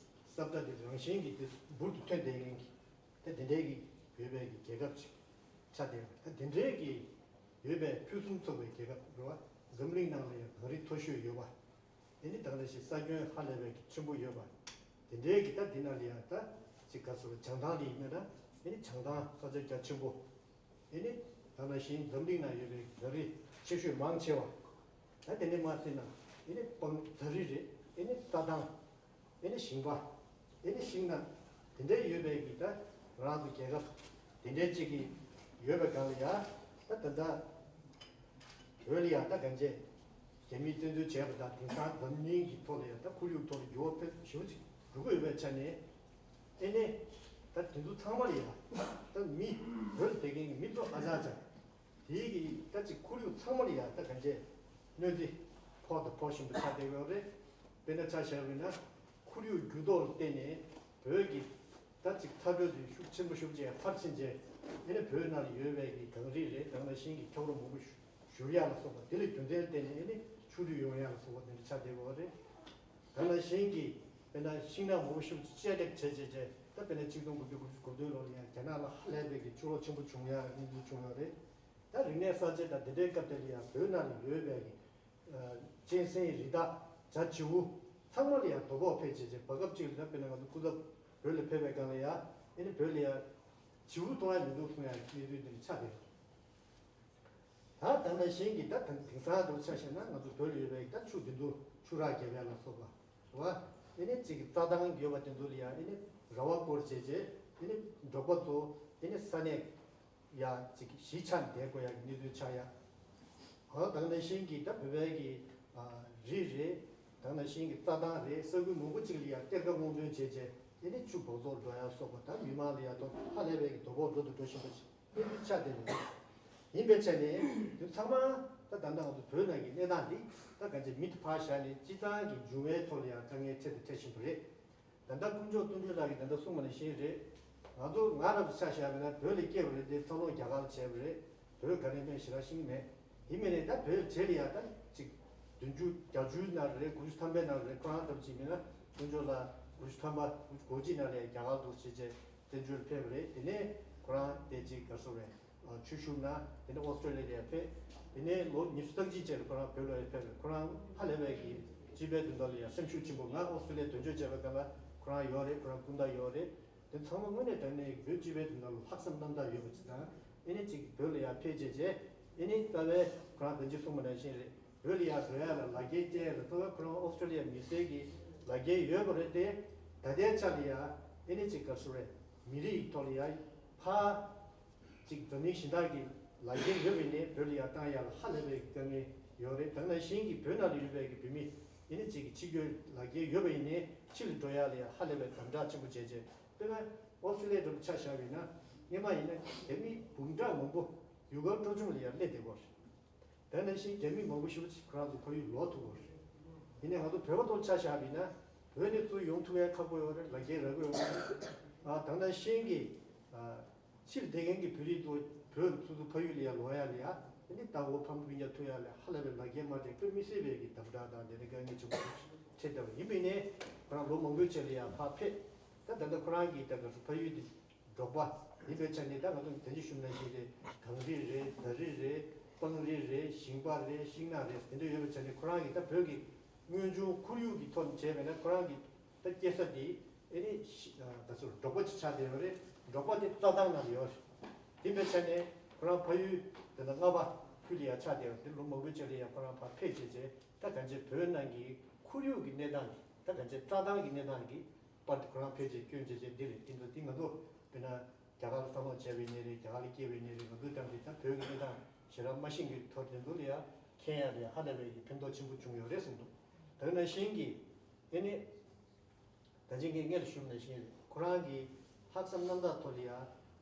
ས་མཐའ་དེ་རང་བཞིན་གྱིས་དེ་འབུར་དུ་ཐོན་བསྡད་མཁན་གྱི་ད་དེ་འདྲའི་གི་ཡོད་པའི་གི་རྒྱལ་ཁབ་ཅིག་ཆགས་བསྡད་ཡོད་རེད། ད་དེ་འདྲའི་གི་ཡོད་པའི་ཕུན་སུམ་ཚོགས་པའི་རྒྱལ་ཁབ་རེད་བ། འཛམ་གླིང་ནང་ལ་ཡང་གངས་རི་མཐོ་ཤོས་ཡོད་པ། དེ་ནི་ད་ག་ནང་བཞིན་ས་ཁྱོན་ཧ་ལས་པའི་གི་ཆེན་པོ་ཡོད་པ། དེ་འདྲའི་གི་ད་འདི་ནང་ལ་ཡང་ད་ཅིག་ག་ཟེར་བ། བྱང་ཐང་ལ་ཡིན་ན་ད་དེ་ནི་བྱང་ཐང་ས་ཆ་རྒྱ་ཆེན་པོ། ཨེ་ནི་ད་ནང་བཞིན་འཛམ་གླིང་ན་ཡོད་པའི་གངས་རི་ཆེ་ཤོས་མང་ཆེ་བ། ད་དེ་ནས་མར་བལྟས་ན་ཨེ་ནི་སྤང་ད་རི་རེད། ཨེ་ནི་རྩྭ་ཐང་། ཨེ་ནི་ཞིང་པ། ཨེ་ནི་ཤིང་ནགས། དེ་འདྲའི་ཡོད་པའི་གི་ད་ང་རང་ཚོ་རྒྱལ་ཁབ་དེ་འདྲའི་ཅིག་གི་ཡོད་པའི་སྒང་ལ་ཡ། ད་ད་ལྟ་བོད་ལ་ཡ་ད་གང་བྱས། རྒྱ་མིས་བཙན་འཛུལ་བྱས་པ་དང་དེང་སང་འཛམ་གླིང་གི་ཐོག་ལ་ཡང་ད་ཁོར་ཡུག་ཐོག་ལ་འགྱུར་བ་ཕེབས་ཞེ་པོ་ཅིག་འགྲོ་གི་ཡོད་པའི་ཆ་ནས། ཨེ་ནས་ད་དེ་ཚོ་ཚང་མ་ལ་ཡང་ད་མི་བོད་ལ་བསྡད་མཁན་གྱི་མི་ཚོ་ཨ་ཅག་ཅག་དེའི་གི་ད་ཅིག་ཁོར་ཡུག་ཚང་མ་ལ་ཡང་ད་གང་བྱས་གནོད་འཚེ་ཕོག་དང་ཕོག་བཞིན་པ་ཆགས་བསྡད་ཡོད་རེད། དཔེར་ན་ཆ་བཞག་པ་ཡིན་ན་ཁོར་ཡུག་འགྱུར་ལྡོག་ལ་བརྟེན་ནས་བོད་ཀྱི་ད་ཅིག་ཚ་དྲོད་དེ་ཤུགས་ཆེན་པོ་ཤུགས་ཆེ་འཕར་ཕྱིན་རྗེས། ཨེ་ནས་བོད་ནང་ལ་ཡོད་པའི་གི་གངས་རི་རེད། ད་ནང་བཞིན་གྱི་འཁྱགས་རོམ་མང་པོ་བཞུར་ཡག་ལ་སོགས་པ་དེ་ལ་རྒྱུ་མཚན་བརྟེན་ནས་ཨེ་ནས་ཆུ་རུད་ཡོང་ཡག་ལ་སོགས་པ་དེ་འདྲ་ཆགས་བསྡད་ཡོད་རེད། ད་ནང་བཞིན་གྱི་དཔེར་ན་ཤིང་ནགས་མང་པོ་ཤུགས་ཆེ་བཅད་བྲེག་བྱས་བྱས་བྱས། ད་དཔེར་ན་ཆིག་སྟོང་དགུ་བརྒྱ་དགུ་བཅུ་གོ་བདུན་ལོ་ལ་ཡང་རྒྱ་ནག་ལ་ཧ་ལས་པའི་གི་ཕྱི་ལོགས་ཆེན་པོ་བྱུང་ཡག་གནས་ཚུལ་བྱུང་ཡོད་རེད། ད་རིག་གནས་གསར་བརྗེ་དང་དེ་འདྲའི་སྐབས་དེ་ལ་ཡང་བོད་ནང་ལ་ཡོད་པའི་གི་གཅན་གཟན་རི་དྭགས་བྱ་བྱིའུ་ཚང་མ་ལ་ཡང་དོ་ཕོག་ཕེབས་བྱས་བྱས། བར་སྐབས་གཅིག་ལ་ད་དཔེར་ན་ང་ཚོ་སྐུ་ཚབ་བོད་ལ་ཕེབས་པའི་སྒང་ལ་ཡང་ཨེ་ནི་བོད་ལ་ཡང་བྱིའུ་མཐོང་ཡག་མི་འདུག་གསུང་ཡག་གནས་ཚུལ་དེ་འདྲ་ཆགས་བསྡད་ཡོད། ད་ད་ནང་བཞིན་གྱི་ད་དེང་དེང་སང་དུ་ཆ་བཞག་ན་ང་ཚོ་བོད་ལ་ཡོད་པའི་ད་ཆུ་དེ་ཚོ་ཆུ་རགས་བརྒྱབ་ཡག་ལ་སོགས་པ་རེད་བ། ཨེ་ནི་གཅིག་གི་རྩྭ་ཐང་ཡོད་པ་དེ་ཚོ་ལ་ཡང་ཨེ་ནི་ར་བ་བསྐོར་བྱས་བྱས། ཨེ་ནི་འབྲོག་པ་ཚོ་ཨེ་ནི་ས་གནས་ཡ་གཅིག་གཞིས་ཆགས་བསྡད་དགོས་ཡག་གི་གནས་ཚུལ་ཆགས་ཡག། ཨ་ད་ནང་བཞིན་གྱི་ད་བོད་པའི་གི་ཨ་རི་རེད། ད་ནང་བཞིན་གྱི་རྩྭ་ཐང་རེད། ས་ཁུལ་མང་པོ་ཅིག་ལ་ཡང་གཏེར་ཁ་སྔོག་འདོན་བྱས་བྱས། ཨེ་ནི་ཆུ་འབག་བཙོག་འགྲོ་ཡག་སོགས་པ། ད་མི་མང་ལ་ཡང་ཐོག་ཧ་ལས་པའི་གི་དོ་ཕོག་འགྲོ་དང་འགྲོ་བཞིན་པ་ཞིག་གནས་ཚུལ་ཆགས་བསྡད་ཡོད། ཡིན་པའི་ཆ་ནས་དེ་ཚང་མ་ད་ད་ལྟ་ང་ཚོ་བོད་ནང་གི་གནས་སྟངས་འདི་ད་གང་ཅི་མིག་ཏུ་ཕར་བཞག་ནས་སྤྱི་བཏང་གི་འབྱུང་བའི་ཐོག་ལ་ཡང་དཀའ་ངལ་འཕྲད་དང་འཕྲད་བཞིན་པ་རེད། ད་ལྟ་དཀོན་མཆོག་བརྩོན་འགྲུས་ལགས་ཀྱིས་ད་ལྟ་གསུངས་པ་ནང་བཞིན་རེད། ང་ཚོ་ང་རང་ཚོ་ཆ་བཞག་པ་ན་བོད་ལ་སྐྱེས་པ་རེད་དེ། འཚར་ལོངས་རྒྱ་གར་ལ་བྱས་པ་རེད། བོད་ག་རེ་མེད་ཞེ་དྲག་ཤེས་ཀྱི་མེད། ཡིན་མིན་ནས་ད་བོད་བྱེས་ལ་ཡང་ད་ཅིག་ བདུན་ཅུ་བརྒྱད་ཅུའི་ནང་རེད། དགུ་བཅུ་ཐམ་པའི་ནང་རེད། ཁོ་རང་ཐམས་ཅད་མིན་ན་དཀོན་མཆོག་ལ་དགུ་བཅུ་ཐམ་པ་དགུ་བཅུ་གོ་གཅིག་ནང་ལ་རྒྱ་གར་དུ་བྱས་རྗེས་བཙན་བྱོལ་ཕེབས་པ་རེད། དེ་ནས་ཁོ་རང་དེ་ཅིག་ག་སོ་རེད། ཆོས་ཞུགས་ན་དེ་ནས་ཨོ་སི་ཀྲོ་ལི་ཡ་ཕེབས། དེ་ནས་ལོ་ཉི་ཤུ་རྩ་གཅིག་ཅན་ཁོ་རང་བོད་ལ་ཕེབས་པ་རེད། ཁོ་རང་ཧ་ལས་པའི་གི་སྤྱི་པའི་དོན་དག་ལ་ཡང་སེམས་ཤུགས་ཆེན་པོ། ང་ཨོ་སི་ཀྲོ་ལི་ཡ་དོན་གཅོད་བྱས་པའི་སྐབས་ལ་ཁོ་རང་ཡོད་རེད། ཁོ་རང་སྐུ་ཟླ་ཡོད་རེད། དེ་ཚང་མ་དངོས་གནས་དྲང་གནས་བོད་སྤྱི་པའི་དོན་དག་ལ་ལྷག་བསམ་རྣམ་དག་ཡོད་པ་ཅིག་དང་། ཨེ་ནི་ཅིག་བོད་ལ་ཡར་ཕེབས་བྱས་རྗེས་ཨེ་ནི་རྩ་བའི་ཁོ་རང་དོན་གཅོད་གསུངས་པ་ནང་བཞིན་རེད། བོད་ལ་ཡར་འགྲོ་ཡ་ལ་ལག་འཁྱེར་སྟེར་ཡ་ལ་རྩ་བའི་ཁོ་རང་ཨོ་སི་ཀྲོ་ལི་ཡ་མི་སེར་གྱི་ལག་འཁྱེར་ཡོད་པ་རེད་དེ། ད་ལྟའི་ཆ་ལ་ཡ་ཨེ་ནི་ཅིག་ག་སུ་རེད། མི་རིགས་ཐོག་ལ་ཡ་ཕ་ཅིག་འཛམ་གླིང་གཞན་དག་གི་ལག་འཁྱེར་ཡོད་པ་ཡིན་ནའི་བོད་ལ་ཡར་བཏང་ཡ་ལ་ཧ་ལས་པའི་དཀའ་ངལ་ཡོད་རེད། དེ་ནང་བཞིན་གྱི་བོད་ནང་ལ་ཡོད་པའི་གི་བོད་མི་ཨེ་ནི་ཅིག་གི་ཕྱི་སྐྱོད་ལག་འཁྱེར་ཡོད་པ་ཡིན་ནའི་ཕྱི་ལ་འགྲོ་ཡ་ལ་ཡ་ཧ་ལས་པའི་དམ་དྲག་ཆེན་པོ་བྱས་རྗེས། དཔེར་ན་ཨོ་སི་ཀྲོ་ལི་ཡ་འདྲ་པོ་ཆ་བཞག་པ་ཡིན་ན། སྔོན་མ་ཡིན་ན་རྒྱ་མི་འབུམ་ཕྲག་མང་པོ་ཡུལ་གར་སྤྲོ་འཆམ་ལ་ཡར་སླེབས་བསྡད་ཡོད་རེད། དེ་ནང་བཞིན་རྒྱ་མི་མང་པོ་ཞེ་པོ་ཅིག་ཁོ་རང་ཚོ་ཕ་ཡུལ་ལོག་ཐུབ་ཡོད་རེད། ཡིན་ནའི་ང་ཚོ་བོད་པ་ཚོར་ཆ་བཞག་པ་ཡིན་ན། བོད་ནས་ཚུར་ཡོང་ཐུབ་ཡ་ཁག་པོ་ཡོད་རེད། ལག་འཁྱེར་རག་གི་ཡོད་མ་རེད། ཨ་དེ་ནང་བཞིན་གྱི་ཨ་ཕྱིར་བསྡད་མཁན་གྱི་བོད་རིགས་ཚོ་བོད་སོ་སོ་ཕ་ཡུལ་ལ་ཡར་ལོག་ཡ་ལ་ཡ། དེ་ནི་ད་འོ་ཕ་མ་སྤུན་ཀྱག་ཐུག་ཡ་ལ་ཧ་ལས་པའི་ལག་འཁྱེར་མ་སྤྲད། དཔེ་མི་སྲིད་པའི་གི་དམ་དྲག་དང་དེ་འདྲའི་དཀའ་ངལ་ཆེན་པོ་འཕྲད་བསྡད་པ་ཡིན་པ་ཡིན་ནའི། ཁོ་རང་ལོ་མང་པོའི་རྗེས་ལ་ཡར་ཕར་ཕེབས། ད་ད་ལྟ་ཁོ་རང་གི་ད་ག་སུ་ཕ་ཡུལ་དེ་འབྲོག་པ་ཡིན་པའི་ཆ་ནས། ད་ང་ཚོ་དེ་ཅི་ཞུ་ན་ཞིག་རེད། གངས་རི་རེད། རྫ་རི་རེད། སྤང་རི་རེད། ཞིང་པ་རེད། ཤིང་ནགས་རེད། དེ་འདྲ་ཡོད་པའི་ཆ་ནས་ཁོ་རང་གི་ད་བོད་ཀྱི་དངོས་བྱུང་ཁོར་ཡུག་གི་ཐོག་ནས་བྱས་པ་ཡིན་ན། ཁོ་རང་གི་ད་སྐྱེས་ས་དེ་ཨེ་ནི་ཤི་ཨ་ད་ཚོ་འབྲོག་པ་ཅིག་ཆགས་བསྡད་ཡོད་རེད། འབྲོག་པ་དེ་རྩྭ་ཐང་ནང་ལ་ཡོད་རེད། དེ་འདྲའི་ཆ་ནས་ཁོ་རང་ཕ་ཡུལ་དེ་ད་རྔ་པ་ཁུལ་ལ་ཡར་ཆགས་བསྡད་ཡོད་རེད། ལོ་མང་པོའི་རྗེས་ལ་ཡར་ཁོ་རང་ཕར་ཕེབས་བྱས་རྗེས། ད་གང་ཅི་བོད་ནང་གི་ཁོར་ཡུག་གི་གནས་སྟངས་ཀྱི། ད་གང་ཅི་རྩྭ་ཐང་གི་གནས་སྟངས་ཀྱི་པར་དེ་ཁོ་རང་ཕལ་ཆེར་སྐྱོན་བྱས་རྗེས་འདི་རེད། དེ་ཚོ་དེ་ང་ཚོ་དཔེར་ན་རྒྱ་གར་ལ་བསམ་བློ་བྱས་པ་ཡིན་ནའི་རེད། རྒྱ་གར་ལ་སྐྱེས་པ་ཡིན་ནའི་རེད། ང་ཚོ་ཙམ་གྱིས་ད་བོད་ཀྱི་གནས་སྟངས་ཞེ་དྲག་མ་ཤེས་མཁན་གྱི་ཐོག་དེ་ཚོ་ལ་ཡ་མཁྱེན་ཡ་དེ་ཧ་ལས་པའི་གི་ཕན་ཐོགས་ཆེན་པོ་བྱུང་ཡོད་རེད་གསུངས་འདུག། དེ་ནང་བཞིན་གྱི་ཨེ་ནི་ད་ཅི་ངས་སྔོན་ལ་ཞུས་པ་ནང་བཞིན་རེད། ཁོ་རང་གི་ལྷག་བསམ་རྣམ་དག་ཐོག་ལ་ཡ་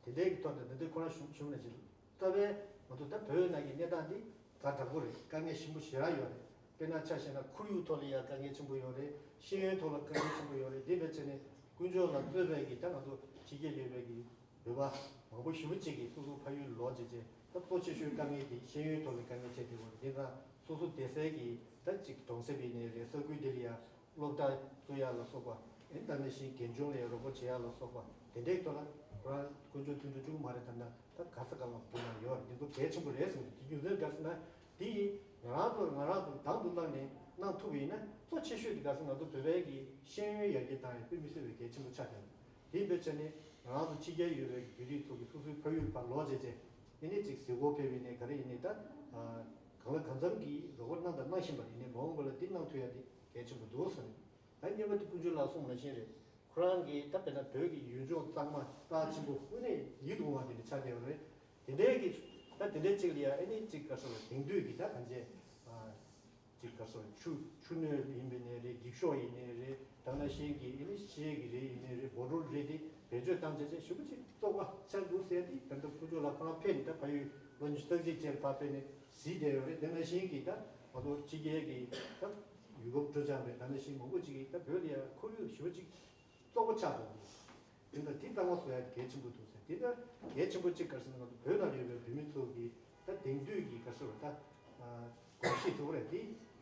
དེ་འདྲའི་གི་ཐོག་ནས་ད་ལྟ་ཁོ་རང་ཞུ་ཞུས་པ་ནང་བཞིན། རྩ་བའི་ང་ཚོ་ད་བོད་ནང་གི་གནས་སྟངས་འདི་དྲག་དྲག་པོ་རེད། དཀའ་ངལ་ཞེ་པོ་ཞེ་དྲག་ཡོད་རེད། དཔེར་ན་ཆ་བཞག་ན་ཁོར་ཡུག་ཐོག་ལ་ཡང་དཀའ་ངལ་ཆེན་པོ་ཡོད་རེད། ཤེས་ཡོན་ཐོག་ལ་དཀའ་ངལ་ཆེན་པོ་ཡོད་རེད། དེ་འདྲ་བྱས་ནས་དཀོན་མཆོག་ལ་གཙོས་པའི་གི་ད་ང་ཚོ་ཕྱི་རྒྱལ་ཡོད་པའི་གི་བོད་པ་མང་པོ་ཞེ་པོ་ཅིག་གིས་སོ་སོ་ཕ་ཡུལ་ལོག་བྱས་རྗེས། ད་གཙོ་ཆེ་ཤོས་དཀའ་ངལ་དེ་ཤེས་ཡོན་ཐོག་ལ་དཀའ་ངལ་འཕྲད་བསྡད་ཡོད་རེད། དེ་དང་སོ་སོ་སྡོད་སའི་གི་ད་ཅིག་གྲོང་གསེབ་ཡིན་ནའི་རེད། ས་ཁུལ་དེ་ལ་ཡང་སློབ་གྲྭ་བཙུགས་ཡ་ལ་སོགས་པ། ཨེ་ད་ནང་བཞིན་རྒན་གཞོན་ལ་ཡང་རོགས་པ་བྱེད་ཡ་ལ་སོགས་པ། དེ་འདྲའི་ཐོག་ལ་ཁོ་རང་དཀོན་མཆོག་མཐུན་འགྱུར་བྱུང་མ་རེད། ད་ལྟ་ད་ག་ས་ག་ལ་བོད་ནང་ཡོད་རེད། འདི་ཚོ་གལ་ཆེན་པོ་རེད་གསུངས། དེ་རྒྱུ་མཚན་ག་རེ་ཟེར་ན། དེ་ཡིས་ང་རང་ཚོར་ང་རང་ཚོ་དང་དུ་བླངས་ནས་གནང་ཐུབ་པ་ཡིན་ན། གཙོ་ཆེ་ཤོས་དེ་ག་རེ་ཟེར་ན། ང་ཚོ་བོད་པའི་གི་ཤེས་ཡོན་ཡར་རྒྱས་བཏང་ཡ་དཔེ་མི་སྲིད་པའི་གལ་ཆེན་པོ་ཆགས་བསྡད་ཡོད། དེ་ཡིན་པའི་ཆ་ནས་ང་རང་ཚོ་ཕྱི་རྒྱལ་ཡོད་པའི་གི་བོད་རིགས་ཚོ་གིས་སོ་སོའི་ཕ་ཡུལ་ཕར་ལོག་བྱས་རྗེས། ཨེ་ནི་ཅིག་གཟིགས་སྐོར་ཕེབས་པ་ཡིན་ནའི་ག་རེ་ཡིན་ནའི་ད་གང་ལ་གང་འཚམ་གྱིས་རོགས་པ་གནང་དང་གནང་བཞིན་པ་རེད། ཡིན་ནའི་མ་འོངས་པ་ལ་འདི་གནང་ཐུབ་ཡ་དེ་གལ་ཆེན་པོ་འདུག་ཟེར་ནས། ད་སྔོན་མ་དེ་དཀོན་མཆོག་ལགས་གསུངས་ནང་བཞིན་རེད། ཁོ་རང་གིས་ད་དཔེར་ན་བོད་ཀྱི་ཡུལ་ལྗོངས་གཙང་མ་རྩ་ཆེན་པོ་དངོས་གནས་ཡིད་དུ་འོང་བ་དེ་འདྲ་ཆགས་བསྡད་པ་རེད། དེ་འདྲའི་གི་ད་དེ་འདྲའི་ཅིག་ལ་ཡ་ཨེ་ནི་ཅིག་ག་རེ་ཟེར་དེང་དུས་ཀྱི་ད་གང་བྱས་ཅིག་ག་རེ་ཟེར་ཆུ་ཆུ་སྣོད་ཡིན་པ་ཡིན་ནའི་རེད། འགྱིག་ཤོག་ཡིན་ནའི་རེད། ད་ནང་བཞིན་གྱི་ཨེ་ནི་ཤེལ་གྱི་རེད། ཡིན་ནའི་རེད། སྦོ་ཊོལ་རེད། དེ་བེད་སྤྱོད་བཏང་བྱས་བྱས་ཞེ་པོ་ཅིག་བཙོག་པ་ཆགས་འདུག་ཟེར། དེ་ད་ལྟ་དཀོན་མཆོག་ལགས་ཁོ་རང་ཕེབས་ནས་ད་ཕ་ཡུལ་ལོ་ཉི་ཤུ་རྩ་གཅིག་ཅན་ཕར་ཕེབས་ནས་གཟིགས་བསྡད་ཡོད་རེད། དེ་ནང་བཞིན་གྱི་ད་ང་ཚོ་ཕྱི་རྒྱལ་གྱི་ད་ཡུལ་སྐོར་སྤྲོ་འཆམ་རེད། ད་ནང་བཞིན་མང་པོ་ཅིག་གིས་ད་བོད་ལ་ཡ་ཁོར་ཡུག་ཞེ་པོ་ཅིག་བཙོག་པ་ཆགས་འདུག། དེ་འདྲ་དེ་གཙང་མ་བཟོ་ཡ་གལ་ཆེན་པོ་འདུག་ཟེར། དེ་འདྲ་གལ་ཆེན་པོ་གཅིག་ག་རེ་ཟེར་ན། ང་ཚོ་བོད་ནང་ཡོད་པའི་བོད་མི་ཚོ་གི་ད་དེང་དུས་ཀྱི་ག་རེ་ཟེར་བ་ད་གོམས་གཤིས་ཚོ་རེད། དེ་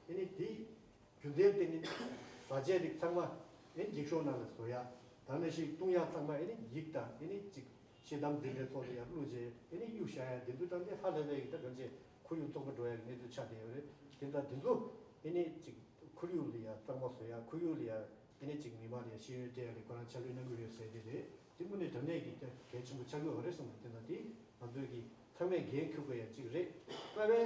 ཨེ་ནི་དེ་རྒྱུ་མཚན་དེ་ནི་བཟའ་བཅའ་རིགས་ཚང་མ་ཨེ་འགྱིག་ཤོག་ནང་ལ་བཟོ་ཡ། ད་ནང་བཞིན་བཏུང་ཡ་ཚང་མ་ཨེ་ནི་ཡིག་དང་ཨེ་ནི་ཅིག་ཤེལ་དམ་དེ་འདྲའི་ཚོགས་ལ་ཡར་བླུགས་རྗེས་ཨེ་ནི་གཡུག་བཞག་ཡ། དེ་ཚོ་ད་འདི་ཧ་ལས་པའི་གི་ད་གང་བྱས་ཁོར་ཡུག་བཙོག་པ་འགྲོ་ཡ་གི་གནས་ཚུལ་ཆགས་བསྡད་ཡོད་རེད། དེ་འདྲ་དེ་ཚོ་ཨེ་ནི་ཅིག་ཁོར་ཡུག་ལ་ཡ་གཙང་མ་བཟོ་ཡ། ཁོར་ཡུག་ལ་ཡ་ཨེ་ནི་ཅིག་མི་མང་ལ་ཡ་ཤེས་ཡོན་སྤྲད་ཡ་ལ་ཁོ་རང་ཕྱག་ལས་གནང་གི་ཡོད་ཟེར་དེ་རེད། དེ་དངོས་གནས་དྲང་གནས་ཀྱི་གལ་ཆེན་པོ་ཆགས་ཀྱི་ཡོད་རེད་གསུངས་པ། དེ་ན་དེ་ང་ཚོས་ཀྱི་ཚང་མས་འགན་འཁུར་དགོས་ཡ་གཅིག་རེད། རྩ་བའི་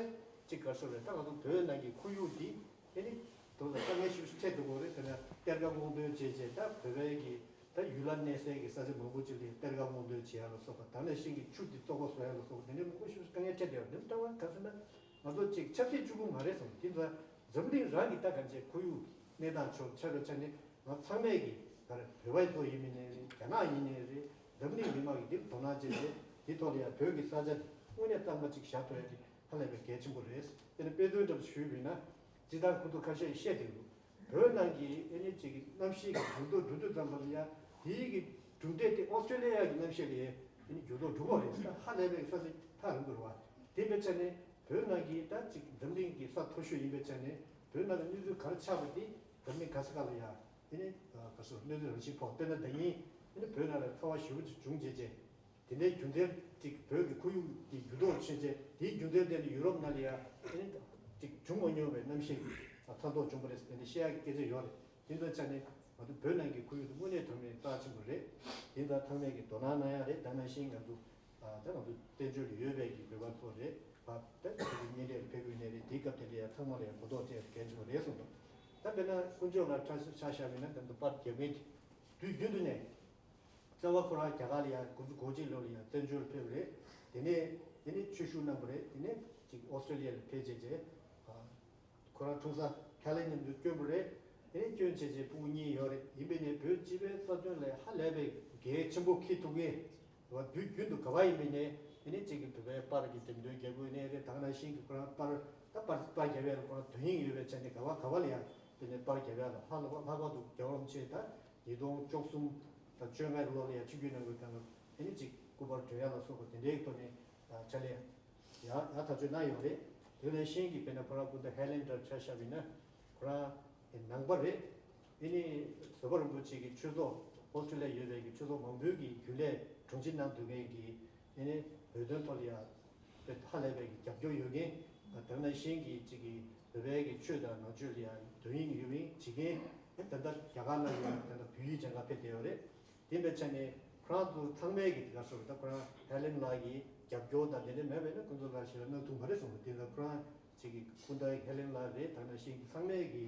གཅིག་ག་རེ་ཟེར་རེད། ད་ང་ཚོ་བོད་ནང་གི་ཁོར་ཡུག་འདི་ཨེ་ནི་དོ་ལ་དཀའ་ངལ་ཞིག་འཕྲད་འགྲོ་གི་རེད། དེ་ན་གཏེར་ཁ་སྔོག་འདོན་བྱས་རྗེས་ད་བོད་པའི་གི་ད་ཡུལ་ལྷ་གནས་སའི་གི་ས་ཆ་མང་པོ་ཅིག་ལ་གཏེར་ཁ་སྔོག་འདོན་བྱེད་ཡ་ལ་སོགས་པ། ད་ནང་བཞིན་གྱི་ཆུ་འདི་བཙོག་པ་བཟོ་ཡ་ལ་སོགས་པ། དེ་འདྲའི་མང་པོ་ཞིག་དཀའ་ངལ་འཕྲད་བསྡད་ཡོད། དེ་ལྟ་བ་ག་ཟེར་ན་ང་ཚོ་ཅིག་ཆབ་སྲིད་བཅུ་དགུ་མ་རེད་བསམ། དེ་ཚོ་འཛམ་གླིང་རང་གི་ད་གང་བྱས་ཁོར་ཡུག་གནས་སྟངས་ཆོག་ཆ་རོགས་ཆ་ནས་ང་ཚང་མས་ཀྱི་ག་རེ་བོད་པ་ཚོ་ཡིན་མིན་ནས་རེད། རྒྱ་ནག་ཡིན་ནས་རེད། འཛམ་གླིང་མི་མང་གི་འདིར་དོ་སྣང་བྱས་ཏེ་འདི་ཐོག་ལ་ཡང་བོད་ཀྱི་ས་ཆ་འདི་དངོས་གནས་གཙང་མ་ཅིག་བཞག་ཐུབ་ཡ་དེ་ཧ་ལས་པའི་གལ་ཆེན་པོ་རེད། དེ་ནས་དཔེ་མཚོན་འདྲ་པོ་ཞུས་པ་ཡིན་ན། སྤྱིར་བཏང་ཁོང་ཚོ་ཁ་ཤས་བཤད་བསྡད་འདུག། བོད་ནང་གི་ཨེ་ནི་ཅིག་གནམ་གཤིས་ཀྱི་འགྱུར་ལྡོག་འགྲོ་དུས་ཙམ་པ་ལ་ཡང་དེའི་གི་གྲུབ་འབྲས་དེ་ཨོ་སི་ཀྲོ་ལི་ཡ་གི་གནམ་གཤིས་ལ་ཡང་ཨེ་ནི་འགྱུར་ལྡོག་འགྲོ་གི་རེད། ད་ཧ་ལས་པའི་ས་ཆ་ཐག་རིང་པོ་རེད་བ། དེ་འདྲའི་ཆ་ནས་ བོད་ནང་གི་ད་ཅིག་འཛམ་གླིང་གི་ས་མཐོ་ཤོས་ཡིན་པའི་ཆ་ནས་བོད་ནང་ལ་གནས་ཚུལ་ག་རེ་ཆགས་པ་དེ་འཛམ་གླིང་ག་ས་ག་ལ་ཡ་དེ་ནི་ག་སོ་གནས་ཚུལ་རང་བཞིན་ཕོག་དཔེར་ན་ད་ཡིན་དེ་ནི་བོད་ནང་ལ་ཐལ་བ་ཞེ་པོ་ཅིག་བྱུང་རྗེས་བྱས། དེ་འདྲའི་རྒྱུ་མཚན་གཅིག་བོད་ཀྱི་ཁོར་ཡུག་གི་འགྱུར་ལྡོག་ཕྱིན་ཆད་དེའི་རྒྱུ་མཚན་དེ་ནི་ཡུ་རོབ་ནང་ལ་ཡང་དེ་ནི་གཅིག་བྱུང་མ་མྱོང་བའི་གནམ་གཤིས་ཕན་ཐོགས་བྱུང་བ་རེད་ཟེར་དེ་འདྲ་བཤད་ཡག་གི་སྐད་ཆ་ཡོད་རེད། དེ་ཚོ་ཆ་ནས་ང་ཚོ་བོད་ནང་གི་ཁོར་ཡུག་དེ་དངོས་གནས་དྲང་གནས་རྩ་ཆེན་པོ་རེད། དེ་ཚོ་ཚང་མས་ཀྱི་དོ་སྣང་གནང་ཡག་རེད། ད་ནང་བཞིན་ང་ཚོ་ད་ང་ཚོ་བཙན་བྱོལ་ལ་ཡོད་པའི་གི་བོད་པ་ཚོ་རེད་བ། ད་ང་ཚོ་གི་གཉེན་འཕྲད་ཕེབས་དགོས་ནའི་རེད། དེའི་སྐབས་དེ་འདྲ་ཡང་ཚང་མ་ལ་ཡང་གོ་རྟོགས་སྤྲད་ཡག་གལ་ཆེན་པོ་རེད་གསུངས་འདུག་ད་དཔེར་ན་དཀོན་མཆོག་ལགས་ཁྲ་ཆ་བཞག་པ་ཡིན་ན་ད་ལྟ་པར་རྒྱག་མཁན་དེ་དུས་རྒྱུན་དུ་ནས། རྩ་བ་ཁོ་རང་རྒྱ་གར་ལ་ཡང་དགུ་བཅུ་གོ་གཅིག་ལོ་ལ་ཡང་བཙན་བྱོལ་ཕེབས་རེད། དེ་ནས་དེ་ནས་ཆོས་ཞུགས་གནང་བ་རེད། དེ་ནས་ཅིག་ཨོ་སི་ཀྲེ་ལི་ཡ་ལ་ཕེབས་བྱས་རྗེས་ཁོ་རང་འཁྲུངས་ས་ཧེ་ལན་ནས་བསྐྱོན་པ་རེད། དེ་ནས་བསྐྱོན་བྱས་རྗེས་ཕྲུ་གུ་གཉིས་ཡོད་རེད། ཡིན་པས་ནས་བོད་སྤྱི་པའི་རྩ་དོན་ལ་ཧ་ལས་པའི་འགན་ཆེན་པོ་འཁྱེར་ཐུབ་མཁན་བ་དུས་རྒྱུན་དུ་ག་བ་ཡིན་པས་ནས་དེ་ནས་ཅིག་གི་བོད་པའི་པར་གྱི་འགྲེམས་སྟོན་རྒྱག་དགོས་ནའི་རེད། ད་ག་ནང་བཞིན་གྱི་ཁོ་རང་པར་ད་པར་པར་རྒྱབ་ཡག་ལ་ཁོ་རང་དོན་སྙིང་ཡོད་པའི་ཆ་ནས་ག་བ་ག་བ་ལ་ཡང་དེ་ནས་པར་རྒྱབ་ཡག་ལ་ལྷག་ལྷག་པར་དུ་རྒྱལ་བ་རིན་པོ་ཆེ་ད། ཉིས་སྟོང་བཅུ་གསུམ་དང་བཅོ་ལྔ་ལོ་ལ་ཡང་ཆིབས་བསྒྱུར་གནང་དགོས་སྐབས་ལ་ཨེ་ནི་ཅིག་སྐུ་པར་སྒྲོན་ཡ་ལ་སོགས་པ་དེ་འདྲའི་ཐོག་ནས་ཕྱག་ལས་ཡག་ཡག་ཐག་ཆོད་གནང་ཡོད་རེད། དེ་ནས་ཤིང་གི་དཔེར་ན་ཁོ་རང་སྐུ་ཟླ་ཧེ་ལན་འདྲ་ཆ་བཞག་པ་ཡིན་ན་ཁོ་རང་ནང་པ་རེད། ཨེ་ནི་བཟོད་པ་རིན་པོ་ཆེ་གི་ཆོས་ཚོགས་ཨོ་སི་ཀྲི་ལི་ཡ་ཡོད་པའི་གི་ཆོས་ཚོགས་མང་པོའི་གི་རྒྱུན་ལས་དྲུང་ཆེ་གནང་སྡོད་མཁན་གྱི་ཨེ་ནི་བོད་དོན་ཐོག་ལ་ཡང་དཔེ་ཧ་ལས་པའི་གི་རྒྱབ་སྐྱོར་ཡོད་མཁན། དེ་ནང་བཞིན་གྱི་གཅིག་གི་བོད་པའི་གི་ཆོས་དང་ནང་ཆོས་ལ་ཡང་དོན་སྙིང་ཡོད་མཁན་བྱེད་མཁན་དེ་ལྟར་རྒྱ་གར་ནང་ཡང་དེ་ལྟར་བོད་ཡིག་སྦྱང་ག་ཕེབས་བསྡད་ཡོད་རེད། དེ་འདྲ་བྱས་ནས་ཁོ་རང་ཚོ་ཚང་མས་གི་དེ་ག་སོགས་ད་ཁོ་རང་ཧེ་ལེན་ལགས་ཀྱི་རྒྱབ་སྐྱོར་དང་དེ་འདྲ་མེད་པས་ན་ཁོ་ཚོ་ལ་ཞེ་དྲག་གནང་ཐུབ་མ་རེད་གསུངས་པ་དེ་ལ་ཁོ་རང་གཅིག་གི་སྐུ་ཟླ་ཧེ་ལེན་ལགས་རེད། དེ་ནང་བཞིན་གྱི་ཚང་མས་གི་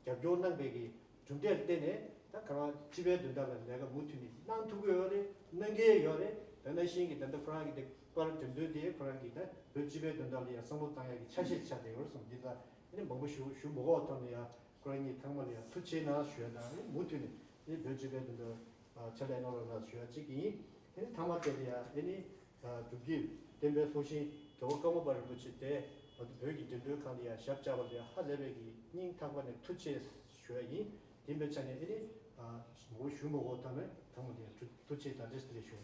རྒྱབ་སྐྱོར་གནང་པའི་གི་གྲུབ་འབྲས་ལ་བརྟེན་ནས་ད་ཁོ་རང་སྤྱི་པའི་དོན་དག་ལ་ལས་ཀ་མུ་མཐུད་ནས་གནང་ཐུབ་ཀྱི་ཡོད་རེད། གནང་གི་ཡོད་རེད། དེ་ནང་བཞིན་གྱི་ད་ལྟ་ཁོ་རང་གི་དེ་པར་འགྲེམས་སྟོན་དེ་ཁོ་རང་གི་ད་བོད་སྤྱི་པའི་དོན་དག་ལ་ཡང་བསམ་བློ་བཏང་ཡག་གི་ཆ་ཤས་ཆགས་བསྡད་ཡོད་རེད་གསུངས། འདི་ལ་ཨ་ནི་མང་པོ་ཞུ་ཞུ་མི་དགོས་པ་ཐོག་ནས་ཡང་ཁོ་རང་གཉིས་ཚང་མ་ལ་ཡང་ཐུགས་རྗེ་གནང་ཞུ་ཡ་དང་ཨ་ནི་མུ་མཐུད་ནས་ཨ་ནི་བོད་སྤྱི་པའི་དོན་དག་ལ་ཕྱག་ལས་གནང་རོགས་གནང་ཞུ་ཡ་གཅིག་ཡིན། ཨ་ནི་ཐ་མ་དེ་ལ་ཡང་ཨ་ནི། སྒྲུབ་སྐྱེས་བསྟན་པའི་སྲོག་ཤིང་རྒྱལ་བ་ཀརྨ་པ་རིན་པོ་ཆེ་དེ་ང་ཚོ་བོད་ཀྱི་འགྲེམས་སྟོན་ཁང་ལ་ཡང་ཞབས་བཅགས་པ་ལ་ཡང་ཧ་ལས་པའི་གི་སྙིང་ཐག་པ་ནས་ཐུགས་རྗེ་ཞུ་ཡ་ཡིན། དེ་འདྲའི་ཆ་ནས་ཨེ་ནི་ངོ་བོ་ཞུ་མ་དགོས་ཐ་ན་ཚང་མ་ལ་ཡང་ཐུགས་རྗེ་དང་འདྲེས་དེ་རེ་ཞུ།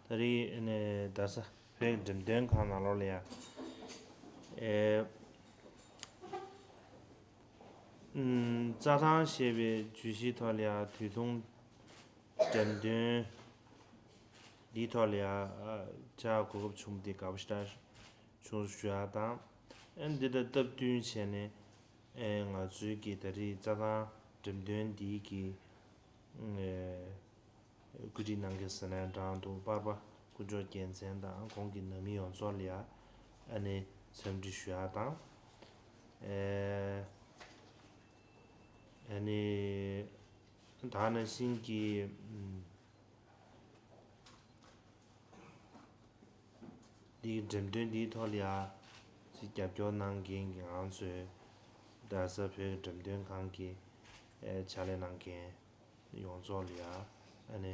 ད་རེས་ནས་རྡ་ས་བོད་འགྲེམས་སྟོན་ཁང་ནང་ལོགས་ལ་ཡ། ཨེ། ཨམ། རྩྭ་ཐང་ཞེས་པའི་བརྗོད་གཞིའི་ཐོག་ལ་ཡ་དུས་ཐུང་འགྲེམས་སྟོན་འདིའི་ཐོག་ལ་ཡ་བཅར་གོ་སྐབས་བྱུང་བ་དེ་དགའ་པོ་ཞེ་དྲག་བྱུང་ཞུ་ཡ་དང་། ཨེ་འདི་དང་སྟབས་བསྟུན་བྱས་ནས་ཨེ་ང་ཚོའི་གི་ད་རེས་རྩྭ་ཐང་འགྲེམས་སྟོན་འདིའི་གི་ཨེ། བཀོད་སྒྲིག་གནང་མཁན་ཟེར་ན་འདྲ་འདུག་པར་པ་དཀོན་མཆོག་རྒྱལ་མཚན་དང་ཁོང་གི་ནང་མི་ཡོངས་རྫོགས་ལ་ཡ་ཨ་ནི་འཚམས་འདྲི་ཞུ་ཡ་དང་། ཨེ་ཨ་ནི་ད་ནང་བཞིན་གྱི་ཨམ། འདིའི་འགྲེམས་སྟོན་འདིའི་ཐོག་ལ་ཡ་ཅིག་རྒྱབ་སྐྱོར་གནང་མཁན་གྱི་ང་ཚོའི་རྡ་ས་བོད་ཀྱི་འགྲེམས་སྟོན་ཁང་གི་ཨེ་ཕྱག་ལས་གནང་མཁན་ཡོངས་རྫོགས་ལ་ཡ་ཨ་ནི་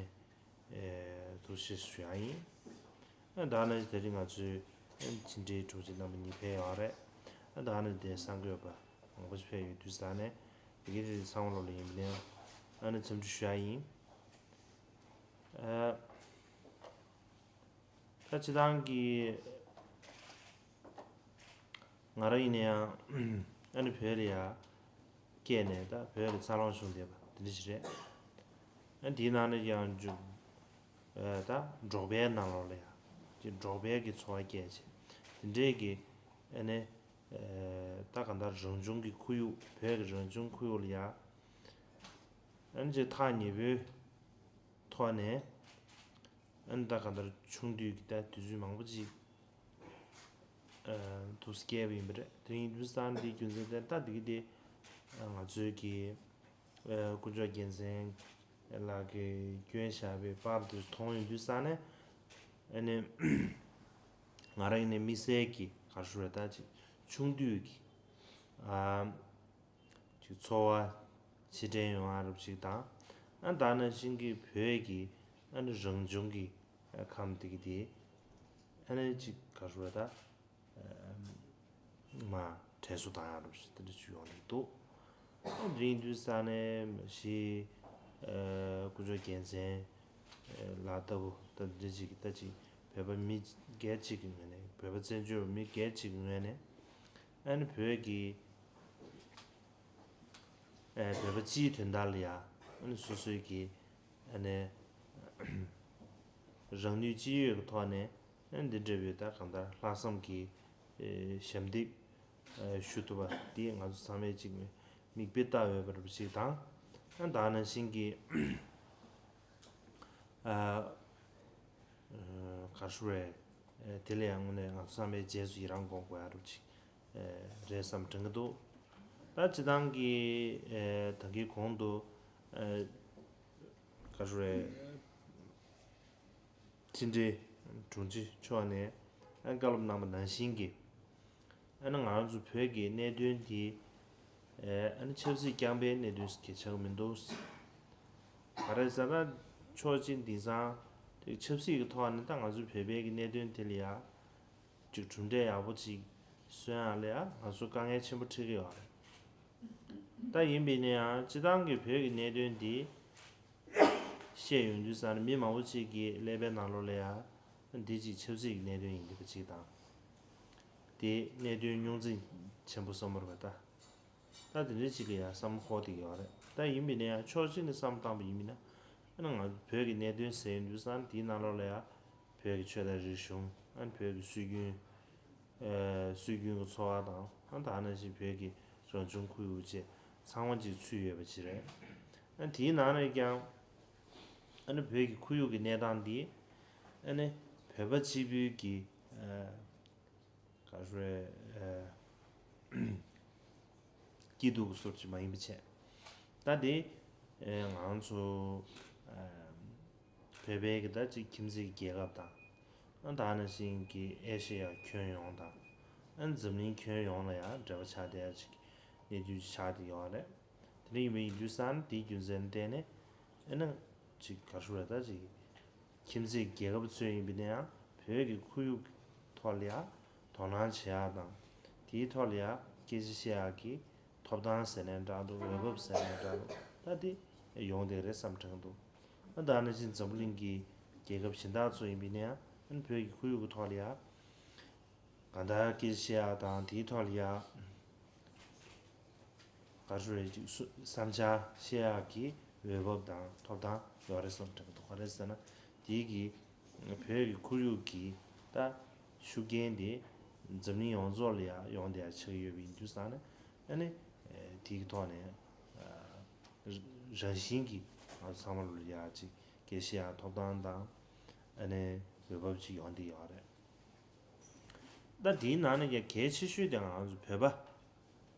ཨེ་ཐུགས་རྗེ་ཆེ་ཞུ་ཡ་ཡིན། ཨ་ད་ནི་དེ་རིང་ང་ཚོའི་ཨེ་ཕྱི་འབྲེལ་དྲུང་ཆེ་རྣམ་པ་གཉིས་ཕེབས་ཡོད་རེད། ཨ་ད་ནི་དེ་གསར་འགོད་པ་མང་པོ་ཞིག་ཕེབས་ཡོད་དུས་ཙང་ནས་དེ་གའི་དེ་ཚང་མ་ལོག་ལ་ཡིན་པ་ནས་ཨ་ནི་འཚམས་འདྲི་ཞུ་ཡ་ཡིན། ཨ། ད་སྤྱིར་བཏང་གི་ང་རང་ཡིན་ན་ཡང་ཨ་ནི་བོད་ལ་ཡ་སྐྱེས་ནས་ད་བོད་ལ་འཚར་ལོངས་བྱུང་བསྡད་པ་དེ་འདྲ་ཞིག་རེད། ཨ་དེའི་ནང་ནས་ཀྱང་ཨ་ད་འབྲོག་པའི་ནང་ལོགས་ལ་ཡ་ཅིག་འབྲོག་པའི་གི་འཚོ་བ་སྐྱེལ་བྱས་དེ་འདྲའི་གི་ཨ་ནི་ཨ་ད་གང་ལྟར་རང་བྱུང་གི་ཁོར་ཡུག་བོད་ཀྱི་རང་བྱུང་ཁོར་ཡུག་ལ་ཡ་ཨ་ནི་ཅིག་ཐག་ཉེ་པོའི་ཐོག་ནས། ཨ་ནི་ད་གང་ལྟར་ཆུང་དུས་ཀྱི་ད་དུས་ཚོད་མང་པོ་ཅིག་ཨ་འདུག་སྐྱེལ་བ་ཡིན་པ་རེད། དེ་ཡིན་དུས་ཙང་འདིའི་རྒྱུ་མཚན་དེ་ད་འདི་གི་དེ་ང་ཚོའི་གི་ཨ་དཀོན་མཆོག་རྒྱལ་མཚན་ལགས་ཀྱིས་བསྐྱོན་བཞག་པའི་པར་དེ་མཐོང་ཡོང་དུས་ཙང་ནས་ཨ་ནི་ང་རང་ཡིན་ནའི་དམིགས་བསལ་གྱི་ག་རེ་ཞུ་རེད། ད་ཅིག་ཆུང་དུས་ཀྱི་ཨ། ཅིག་འཚོ་བ་ཕྱིར་དྲན་ཡོང་ཡ་རབས་ཅིག་དང་། ཨ་ད་ནང་བཞིན་གྱི་བོད་ཀྱི་ཨ་ནི་རང་བྱུང་གི་ཁམས་དེ་གི་དེ་ཨ་ནི་ཅིག་ག་རེ་ཟེར་ད་ མ་དྲན་གསོ་བཏང་ཡག་རུ་ཞིག་དེ་འདྲ་ཅིག་ཡོང་གི་འདུག་ཨ་དེ་ཡིན་དུས་ས་ནས་ཞི་ཨ་དཀོན་མཆོག་རྒྱལ་མཚན་ཨ་ལགས་ལྟ་བུ་ད་འདི་འདྲ་ཅིག་ད་ཅིག་བོད་པ་མི་སྒེར་གཅིག་གི་ངོས་ནས། བོད་པ་བཙན་བྱོལ་མི་སྒེར་གཅིག་གི་ངོས་ནས་ཨ་ནི་བོད་ཀྱི་ཨ་བོད་པ་སྤྱིའི་དོན་དག་ལ་ཡ་ཨ་ནི་སོ་སོའི་གི་ཨ་ནི་རང་ནུས་ཅི་ཡོད་ཀྱི་ཐོག་ནས་ཨ་ནི་འདི་འདྲ་བའི་ད་གང་ལྟར་ལྷག་བསམ་གྱི་ཨ་ཞབས་འདེགས་ཨ་ཞུ་ཐུབ་པ་འདི་ང་ཚོ་ཚང་མས་ཅིག་མིག་དཔེ་ལྟ་འོས་པ་འདྲ་པོ་ཅིག་དང་། ཨ་ད་ག་ནང་བཞིན་གྱི་ཨ་ག་རེ་ཞུ་དགོས་རེད། ཨ་དེ་ལ་ཡང་དངོས་གནས་ང་ཚོ་ཚང་མས་རྗེས་སུ་ཡི་རང་དགོངས་དགོས་ཡག་འདྲ་པོ་ཅིག་ཨ་རེད་བསམ་དྲན་གྱི་འདུག་ད་སྤྱིར་བཏང་གི་ཨ་ད་གིན་གོང་དུ་ཨ་ག་རེ་ཞུ་དགོས་རེད། ཕྱི་འབྲེལ་དྲུང་ཆེ་མཆོག་ནས་ཨ་བཀའ་སློབ་གནང་བ་ནང་བཞིན་གྱི་ཨ་ནི་ང་རང་ཚོ་བོད་ཀྱི་གནད་དོན་འདི་ཨ་ནི་ཆབ་སྲིད་རྐྱང་པའི་གནད་དོན་ཞིག་གི་ཆགས་ཀྱི་མི་འདུག་ག་རེ་ཟེར་ན་ཕྱོགས་གཅིག་དེང་སང་དེ་ཆབ་སྲིད་ཀྱི་ཐོག་ནས་ད་ང་ཚོ་བོད་པའི་གི་གནད་དོན་དེ་ལ་ཡ་ཅིག་གྲུབ་འབྲས་ཡག་པོ་ཅིག་སོན་ཡག་ལ་ཡ་ང་ཚོ་དཀའ་ངལ་ཆེན་པོ་འཕྲད་ཀྱི་ཡོད་རེད། ད་ཡིན་པས་ན་ཡང་སྤྱིར་བཏང་གི་བོད་ཀྱི་གནད་དོན་འདི་བཤད་ཡོང་དུས་ཙང་ནས་མི་མང་པོ་ཅིག་གི་ཀླད་པའི་ནང་ལོགས་ལ་ཡང་འདི་ཅིག་ཆབ་སྲིད་ཀྱི་གནད་དོན་ཡིན་གྱི་པ་ཅིག་དང་། དེ་གནད་དོན་རྙོག་འཛིང་ཆེན་པོ་བསམ་བློ་རེད་ད། ད་དེ་འདྲ་ཅིག་ལ་ཡང་བསམ་བློ་འཁོར་བསྡད་ཀྱི་ཡོད་རེད། ད་ཡིན་པས་ན་ཡང་ཕྱོགས་གཅིག་ནས་བསམ་བློ་བཏང་པ་ཡིན་པས་ན། ཨ་ནི་ང་བོད་ཀྱི་གནད་དོན་ཟེར་ཡོང་དུས་ཙང་ནས་དེའི་ནང་ལོགས་ལ་ཡང་བོད་ཀྱི་ཆོས་དང་རིག་གཞུང་། ཨ་ནི་བོད་ཀྱི་སྲོལ་རྒྱུན། ཨ་སྲོལ་རྒྱུན་གྱི་འཚོ་བ་དང་། ཨ་ནི་ད་ག་ནང་བཞིན་བོད་ཀྱི་རང་བྱུང་ཁོར་ཡུག་བཅས་ཚང་མ་ཅིག་ཚུད་ཡོད་པ་ཅིག་རེད། ཨ་ནི་དེའི་ནང་ནས་ཀྱང་ཨ་ནི་བོད་ཀྱི་ཁོར་ཡུག་གི་གནས་སྟངས་འདི་ཨ་ནི་བོད་པ་གཅིག་པུའི་གི་ཨ་ག་རེ་ཞུ་དགོས་རེད། ཨ་སྐྱིད་སྡུག་གི་སོར་ཅིག་མ་ཡིན་པ་བྱས། ད་དེ་ཨ་ང་ཚོ་ཨ་བོད་པའི་གི་ད་ཅིག་ཁྱིམ་མཚེས་ཀྱི་རྒྱལ་ཁབ་དང་། ཨ་ད་ག་ནང་བཞིན་གྱི་ཨེ་ཤེ་ཡ་ཁྱོན་ཡོངས་དང་། ཨ་འཛམ་གླིང་ཁྱོན་ཡོངས་ལ་ཡང་འབྲེལ་བ་ཆགས་བསྡད་ཡ་ཅིག་གནས་ཚུལ་ཅིག་ཆགས་བསྡད་ཡོད་རེད། དེ་འདྲ་ཡིན་པ་ཡིན་དུས་ཙང་དེའི་རྒྱུ་མཚན་བརྟེན་ནས་ཨ་ནི་ཅིག་ག་རེ་ཞུ་དགོས་རེད། ད་ཅིག་ཁྱིམ་མཚེས་རྒྱལ་ཁབ་ཚོ་ཡིན་པ་ཡིན་ན་ཡང་བོད་ཀྱི་ཁོར་ཡུག་ཐོག་ལ་ཡང་དོ་སྣང་བྱེད་ཡག་དང་། དེའི་ཐོག་ལ་ཡང་སྐད་ཆ་བཤད་ཡག་གི་ཐོབ་ཐང་ཟེར་ནའི་འདྲ་འདུག་འོས་བབ་ཟེར་ནའི་འདྲ་འདུག་ད་དེ་ཡོང་བསྡད་རེད་བསམ་དྲན་འདུག་ཨ་ད་ག་ནང་བཞིན་འཛམ་བུ་གླིང་གི་རྒྱལ་ཁབ་གཞན་དག་ཚོ་ཡིན་པ་ཡིན་ན་ཡང་ཨ་ནི་བོད་ཀྱི་ཁོར་ཡུག་གི་ཐོག་ལ་ཡང་གང་ལྟར་སྐད་ཆ་བཤད་ཡག་དང་། དེའི་ཐོག་ལ་ཡང་ག་རེ་ཞུ་དགོས་རེད། ཅིག་སུ་བསམ་འཆར་བཤད་ཡག་གི་འོས་བབ་དང་ཐོབ་ཐང་ཡོད་རེད་བསམ་དྲན་གྱི་འདུག་ག་རེ་ཟེར་ན་དེའི་གི་བོད་ཀྱི་ཁོར་ཡུག་གི་ད་ཤུགས་རྐྱེན་དེ་འཛམ་གླིང་ཡོངས་རྫོགས་ལ་ཡང་ཡོང་བསྡད་ཡག་ཆགས་ཀྱི་ཡོད་པ་ཡིན་དུས་ཙང་ནས། ཨ་ནི་དེའི་ཐོག་ནས་ཨ་རང་བཞིན་གྱིས་ང་ཚོ་ཚང་མ་ལ་ཡག་ཅིག་སྐད་ཆ་བཤད་ཡག་ཐོབ་ཐང་དང་། ཨ་ནི་འོས་བབ་ཅིག་ཡོང་བསྡད་ཡོད་རེད། ད་དེའི་ནང་ནས་ཀྱང་གལ་ཆེ་ཤོས་དེ་ང་ཚོ་བོད་པ་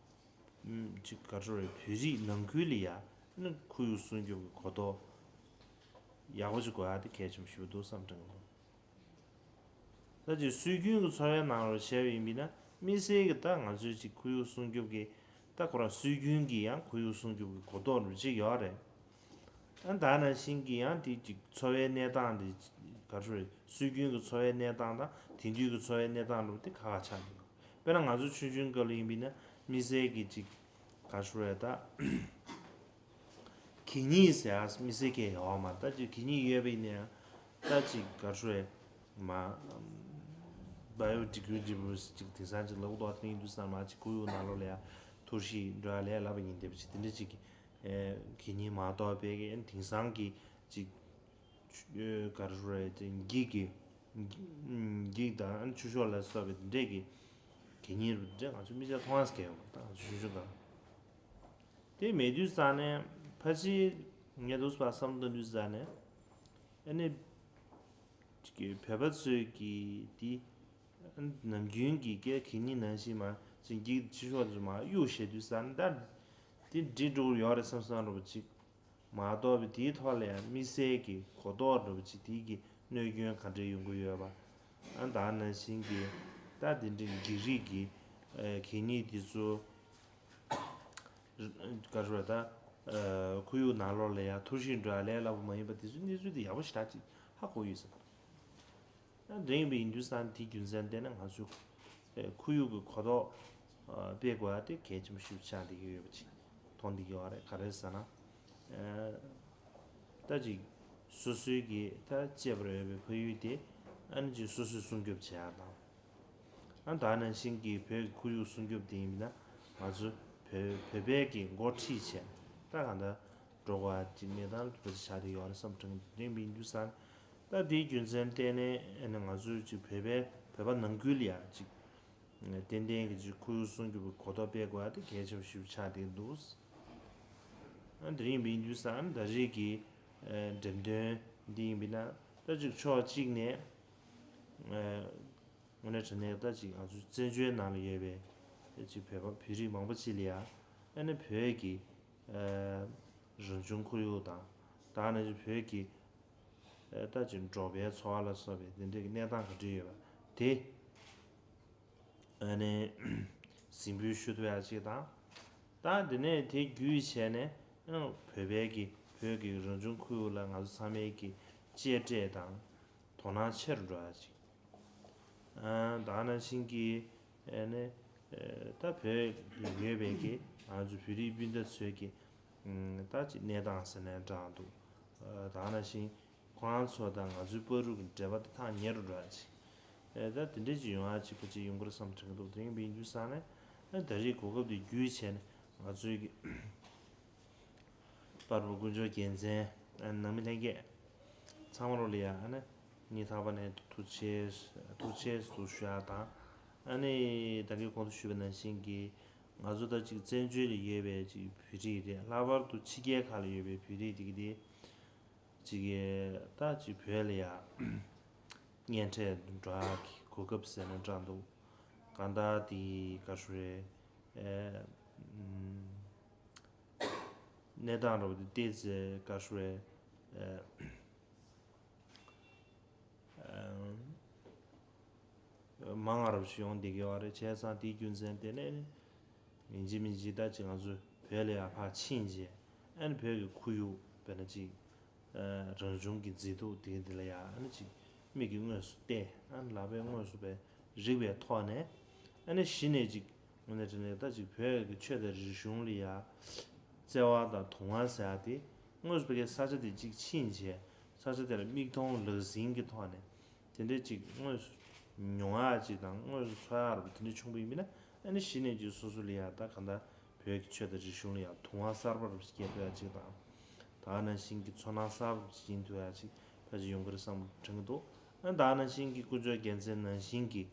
ཨམ་ཅིག་ག་རེ་ཞུ་དགོས་རེད། བོད་རིགས་ནང་ཁུལ་ལ་ཡ་ཨ་ནི་ཁོར་ཡུག་སྲུང་སྐྱོབ་ཀྱི་གོ་རྟོགས་ཡག་པོ་ཅིག་དགོས་ཡག་དེ་གལ་ཆེན་པོ་ཞིག་འདུག་བསམ་དྲན་གྱི་འདུག་ད་ཅིག་སྲོལ་རྒྱུན་གྱི་འཚོ་བའི་ནང་ལ་བྱས་པ་ཡིན་པ་ཡིན་ན་དམིགས་བསལ་གྱི་ད་ང་ཚོའི་ཅིག་ཁོར་ཡུག་སྲུང་སྐྱོབ་ཀྱི་ད་ཁོ་རང་སྲོལ་རྒྱུན་གྱི་ཡང་ཁོར་ཡུག་སྲུང་སྐྱོབ་ཀྱི་གོ་རྟོགས་འདྲ་པོ་ཅིག་ཡོད་རེད། ཨ་ད་ག་ནང་བཞིན་གྱི་ཡང་དེ་ཅིག་འཚོ་བའི་གནས་སྟངས་དེ་ག་རེ་ཞུ་དགོས་རེད། སྲོལ་རྒྱུན་གྱི་འཚོ་བའི་གནས་སྟངས་དང་དེང་དུས་ཀྱི་འཚོ་བའི་གནས་སྟངས་འདྲ་པོ་དེ་ཁག་ཁག་ཆགས་འདུག་དཔེར་ན་ང་ཚོ་ཆུང་ཆུང་སྐབས་ལ་ཡིན་པ་ཡིན་ན་དམིགས་བསལ་གྱི་ཅིག་ག་རེ་ཞུ་དགོས་རེད། ད་གད་སྙིགས་ཟེར་ཡག་དམིགས་བསལ་གྱི་ཡོད་མ་རེད། ད་ཅིག་གད་སྙིགས་ཡོད་པ་ཡིན་ན་ཡང་ད་ཅིག་ག་རེ་ཞུ་དགོས་རེད། མ་བ་ཡོ་ཌི་གྷི་རེ་ཌི་བལ་ཅིག་དེང་སང་ཅིག་ལབ་འདུག་དེ་ཡིན་དུས་ཙང་མ་ཅིག་ཁོར་ཡུག་ནང་ལོགས་ལ་ཡ་འཐོར་ཞིག་འགྲོ་ཡ་ལས་སླ་པོ་ཡིན་བསྡད་པ་ཅིག་དེ་འདྲ་ཅིག་གི་ཨེ་གད་སྙིགས་མ་གཏོགས་པའི་གི་དེང་སང་གི་ཅིག་ཨེ་ག་རེ་ཞུ་དགོས་རེད། དེ་འགྱིག་གི་འགྱིག་དང་ཆུ་ཤོག་ལ་སོགས་པའི་དེ་འདྲས་ཀྱི་གད་སྙིགས་རུ་འདྲ་ང་ཚོ་མིག་ཆར་མཐོང་ཡག་གི་ཡོད་མ་རེད། ད་ང་ཚོ་ཆུང་ཆུང་སྒང་དེ་མེད་དུས་ཙང་ནས་ཕལ་ཆེར་ངས་འདུག་སེ་བསམ་བློ་གཏོང་དུས་ཙང་ནས་ཨ་ནི་ཅིག་གི་བོད་པ་ཚོས་ཀྱི་དེ་ནམ་རྒྱུན་གྱི་སྐད་གད་སྙིགས་ནང་བཞིན་མར་ཅིག་འགྱིག་ཆུ་ཤོག་དེ་ཚོ་མར་གཡུག་བཞག་དུས་ཙང་ནས་ད་དེ་འགྲིག་འགྲོ་གི་ཡོད་རེད་བསམ་བསམ་འདྲ་པོ་ཅིག་མ་གཏོགས་པའི་དེའི་ཐོག་ལ་ཡང་དམིགས་བསལ་གྱི་གོ་རྟོགས་འདྲ་པོ་ཅིག་དེའི་གི་གནོད་སྐྱོན་ག་འདྲས་ཡོང་གི་ཡོད་པ། ཨ་ད་ག་ནང་བཞིན་གྱི་ད་དེ་འདྲའི་འགྱིག་རིགས་ཀྱི་ཨ་གད་སྙིགས་དེ་ཚོ་ག་རེ་ཞུ་དགོས་རེད། ད་ཨ་ཁོར་ཡུག་ནང་ལོགས་ལ་ཡ་འཐོར་ཞིག་འགྲོ་ཡ་ལས་སླ་པོ་མ་ཡིན་པ་དེ་ཚོའི་གནས་ཚུལ་དེ་ཡག་པོ་ཞེ་དྲག་ཅིག་ཧ་གོ་ཡོད་ས་རེད། ཨ་དེ་ཡིན་པ་ཡིན་དུས་ཙང་དེའི་རྒྱུ་མཚན་བརྟེན་ནས་ང་ཚོས་ཨ་ཁོར་ཡུག་གི་གོ་རྟོགས་ སྤེལ་དགོས་པ་དེ་གལ་ཆེན་པོ་ཞིག་ཆགས་བསྡད་ཀྱི་ཡོད་པ་ཅིག་མཐོང་བསྡད་ཀྱི་ཡོད་རེད། ག་རེ་ཟེར་ན། ད་ཅིག་སོ་སོའི་གི་ད་གཅེས་པར་ཡོད་པའི་ཕ་ཡུལ་དེ་ཨ་ནི་ཅིག་སོ་སོས་སྲུང་སྐྱོབ་བྱེད་ཡག་དང་། ཨ་ད་ནང་བཞིན་གྱི་བོད་ཀྱི་ཁོར་ཡུག་སྲུང་སྐྱོབ་དེ་ཡིན་ན་ང་ཚོ་བོད་བོད་པའི་གི་འགོ་ཁྲིད་བྱས་ད་གང་ལྟར་འགྲོ་དགོས་པ་ཅིག་གནས་སྟངས་ལ་གྲུབ་པ་ཅིག་ཆགས་བསྡད་ཡོད་རེད་བསམ་དྲན་གྱི་འདུག་དེ་ཡིན་པའི་རྒྱུ་མཚན་ད་དེའི་རྒྱུ་མཚན་བརྟེན་ནས་ཨ་ནི་ང་ཚོས་ཅིག་བོད་པའི་བོད་པ་ནང་ཁུལ་ལ་ཡ་ཅིག་ཏན་ཏན་གྱི་ཅིག་ཁོར་ཡུག་སྲུང་སྐྱོབ་ཀྱི་གོ་རྟོགས་སྤེལ་དགོས་པ་དེ་གལ་ཆེན་པོ་ཞིག་ཆགས་བསྡད་འདུག་ཨ་དེ་རིང་འབིན་རྒྱུ་སང་ད་རེས་ཀྱི་འགྲེམས་སྟོན་འདི་ཡིན་པས་ན་ད་ཅིག་ཕྱོགས་གཅིག་ནས་དངོས་གནས་དྲང་གནས་ད་ཅིག་ང་ཚོ་བཙན་བྱོལ་ནང་ལ་ཡོད་པའི་ད་ཅིག་བོད་པ་བོད་རིགས་མང་པོ་ཅིག་ལ་ཡ་ཨ་ནི་བོད་ཀྱི་རང་བྱུང་ཁོར་ཡུག་དང་ད་ནང་བཞིན་བོད་ཀྱི་ད་ཅིག་འབྲོག་པའི་འཚོ་བ་ལ་སོགས་པའི་དེ་འདྲའི་གནས་སྟངས་ག་འདྲ་ཡོད་པ་དེ། ཨ་ནི་གཟིགས་འབུལ་ཞུ་ཐུབ་ཡག་ཅིག་དང་། ད་དེ་ནས་དེ་བརྒྱུད་བྱས་ནས་ཨ་ནི་བོད་པའི་གི་བོད་ཀྱི་རང་བྱུང་ཁོར་ཡུག་ལ་ང་ཚོ་ཚང་མས་ཀྱི་གཅེས་སྤྲས་དང་དོ་སྣང་ཆེ་རུ་འགྲོ་ཡག་ཅིག་ཨ་ད་ནང་བཞིན་གྱི་ཨ་ནི་ད་བོད་ཀྱི་ཡོད་པའི་གི་ང་ཚོ་བོད་རིགས་སྤུན་ཟླ་ཚོའི་གི་ད་ཅིག་གནས་སྟངས་ཟེར་ནའི་འདྲ་འདུག་ད་ནང་བཞིན། ཁོ་རང་ཚོ་དང་ང་ཚོའི་བར་དུ་གི་འབྲེལ་བ་དེ་ཐག་ཉེ་རུ་འགྲོ་ཡ་ཅིག་ཨེ་ད་དེ་འདྲ་ཅིག་ཡོང་ཡ་ཅིག་ཕལ་ཆེར་ཡོང་གི་རེད་བསམ་དྲན་གྱི་འདུག་དེ་རིང་འབིན་རྒྱུ་སང་ནས་ཨེ་ད་རེས་གོ་སྐབས་དེ་བརྒྱུད་བྱས་ནས་ང་ཚོའི་གི་པར་པ་དཀོན་མཆོག་རྒྱལ་མཚན་ཨེ་ནང་མི་ལྷན་རྒྱས་ཚང་མ་རོགས་ལ་ཡ་ཨ་ནི་སྙིང་ཐག་པ་ནས་ཐུགས་རྗེ་ཐུགས་རྗེ་ཆེ་ཞུ་ཡ་དང་ཨ་ནི་ད་གིན་གོང་དུ་ཞུས་པ་ནང་བཞིན་གྱི་ང་ཚོ་ད་ཅིག་བཙན་བྱོལ་ལ་ཡོད་པའི་ཅིག་བོད་རིགས་རེད། ལྷག་པར་དུ་ཕྱི་རྒྱལ་ཁག་ལ་ཡོད་པའི་བོད་རིགས་དེ་གི་དེ། ཅིག་གིས་ད་ཅིག་བོད་ལ་ཡ་གཉེན་འཕྲད་འགྲོ་ཡག་གི་གོ་སྐབས་ཟེར་ན་འདྲ་འདུག་གང་ལྟར་དེ་ག་ཞུ་རེད། ཨེ་ཨམ་གནས་སྟངས་འདྲ་པོ་དེ་ཏོག་ཙམ་ག་ཞུ་རེད། ཨེ་ཨམ། མང་ང་རབས་ཤིག་ཡོང་བསྡད་ཀྱི་ཡོད་རེད། བྱས་ཙང་དེའི་རྒྱུ་མཚན་དེ་ནས་ཡིན་གཅིག་མིན་གཅིག་ད་ཅིག་ང་ཚོ་བོད་ལ་ཡར་ཕར་ཕྱིན་རྗེས་ཨ་ནི་བོད་ཀྱི་ཁོར་ཡུག་དཔེར་ན་ཅིག་རང་བྱུང་གི་མཛེས་སྡུག་དེ་འདི་ལ་ཡ་ཨ་ནི་ཅིག་མིག་གིས་དངོས་སུ་བལྟས་ཨ་ནི་ལག་པས་དངོས་སུ་བས་རིག་པའི་ཐོག་ནས་ཨ་ནི་གཞི་ནས་ཅིག་དངོས་གནས་དྲང་གནས་ད་ཅིག་བོད་ཀྱི་ཆོས་དང་རིག་གཞུང་ལ་ཡ་བརྩེ་བ་དང་དུང་བ་ཟེར་ཡ་དེ་དངོས་སུ་བོད་ཀྱི་ས་ཆ་དེ་ཅིག་ཕྱིན་རྗེས་ས་ཆ་དེ་ལ་མིག་མཐོང་ལག་ཟིན་གྱི་ཐོག་ནས། དེ་འདྲའི་ཅིག་དངོས་སུ་མྱོང་ཡག་ཅིག་དང་དངོས་སུ་འཚོ་ཡག་རུ་དེ་འདྲའི་བྱུང་བ་ཡིན་ན་ཨ་ནི་གཞི་ནས་ཅིག་སོ་སོ་ལ་ཡ་ད་ག་འདྲ་བོད་ཀྱི་ཆོས་དང་རིག་གཞུང་ལ་ཡ་དུང་བ་གསར་པ་རུ་སྐྱེ་ཐུབ་ཡག་ཅིག་དང་། ད་ག་ནང་བཞིན་གྱི་ཚོར་སྣང་གསར་པ་རུ་སྦྱིན་ཐུབ་ཡག་ཅིག་ཕལ་ཆེར་ཡོང་གི་རེད་བསམ་དྲན་གྱི་འདུག་ཨ་ད་ག་ནང་བཞིན་གྱི་དཀོན་མཆོག་རྒྱལ་མཚན་ནང་བཞིན་གྱི་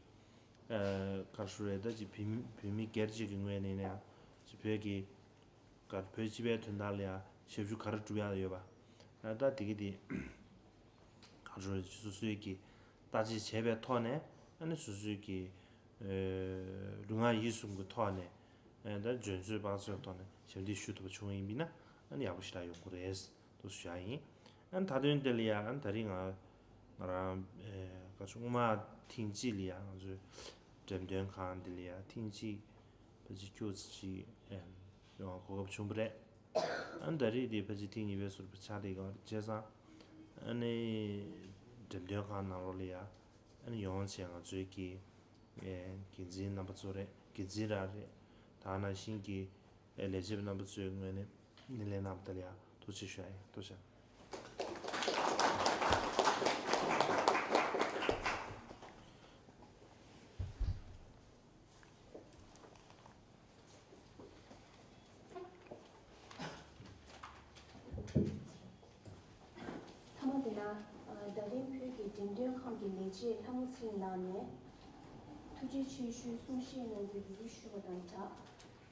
ཨ་ག་རེ་ཞུ་རེད། ད་ཅིག་བོད་མི་བོད་མི་སྒེར་གཅིག་གི་ངོས་ནས་ཡང་ཅིག་བོད་ཀྱི་ག་བོད་སྤྱི་པའི་དོན་དག་ལ་ཡང་ཞབས་ཞུ་ག་རེ་སྒྲུབ་ཡག་ཡོད་པ། ད་དེ་གི་དེ་ག་རེ་ཞུ་རེད། སོ་སོའི་གི་བརྟག་དཔྱད་བྱས་པའི་ཐོག་ནས་ཨ་ནི་སོ་སོའི་གི་ལུས་ངག་ཡིད་གསུམ་གི་ཐོག་ནས་ད་འཇོན་ཚོད་དཔག་ཚོད་ཐོག་ནས་ཞབས་འདེགས་ཞུ་ཐུབ་པ་བྱུང་བ་ཡིན་པ་ཡིན་ན་ཨ་ནི་ཡག་པོ་ཞེ་དྲག་ཡོང་གི་རེད། དུ་བཞག་ཡིན། ཨ་ནི་མཐའ་དོན་དེ་ལ་ཡང་ཨ་ནི་ད་རིང་ང་ང་རང་ཨེ་ག་ཚོད་སྔོན་མ་ཐེངས་གཅིག་ལ་ཡང་ང་ཚོའི་འགྲེམས་སྟོན་ཁང་འདི་ལ་ཡང་ཐེངས་གཅིག་ཕལ་ཆེར་ཁྱུག་ཙམ་ཅིག་ཨེ་ཡོང་བ་གོ་སྐབས་བྱུང་བ་རེད། ཨ་ནི་ད་རེས་དེ་ཕལ་ཆེར་ཐེངས་གཉིས་པའི་ཟུར་དུ་ཆགས་བསྡད་ཡོད་རེད། བྱས་ཙང་ཨ་ནི་འགྲེམས་སྟོན་ཁང་ནང་ལོགས་ལ་ཡང་ཨ་ནི་ཡོང་བྱས་ང་ཚོའི་གི་ཨེ་འགན་འཛིན་རྣམ་པ་ཚོ་རེད། འགན་འཛིན་རང་རེད། ད་ནང་བཞིན་གྱི་ཨེ་ལས་བྱེད་པ་རྣམ་པ་ཚོའི་ངོས་ནས་སྣེ་ལེན་གནང་བ་དེ་ལ་ཡང་ཐུགས་རྗེ་ཆེ་ཞུ་ཡ་ཡིན། ཐུགས་རྗེ་ཆེ། མཐའ་མ་དེ་ལ། ཨ་ད་ཐེངས་བོད་ཀྱི་འགྲེམས་སྟོན་ཁང་གི་ལས་བྱེད་ལྷ་མོ་ཚེ་རིང་ལགས་ནས་ཐུགས་རྗེ་ཆེ་ཞུའི་གསུང་བཤད་གནང་རྒྱུའི་འབོད་སྐུལ་ཞུ་བ་དང་སྦྲགས།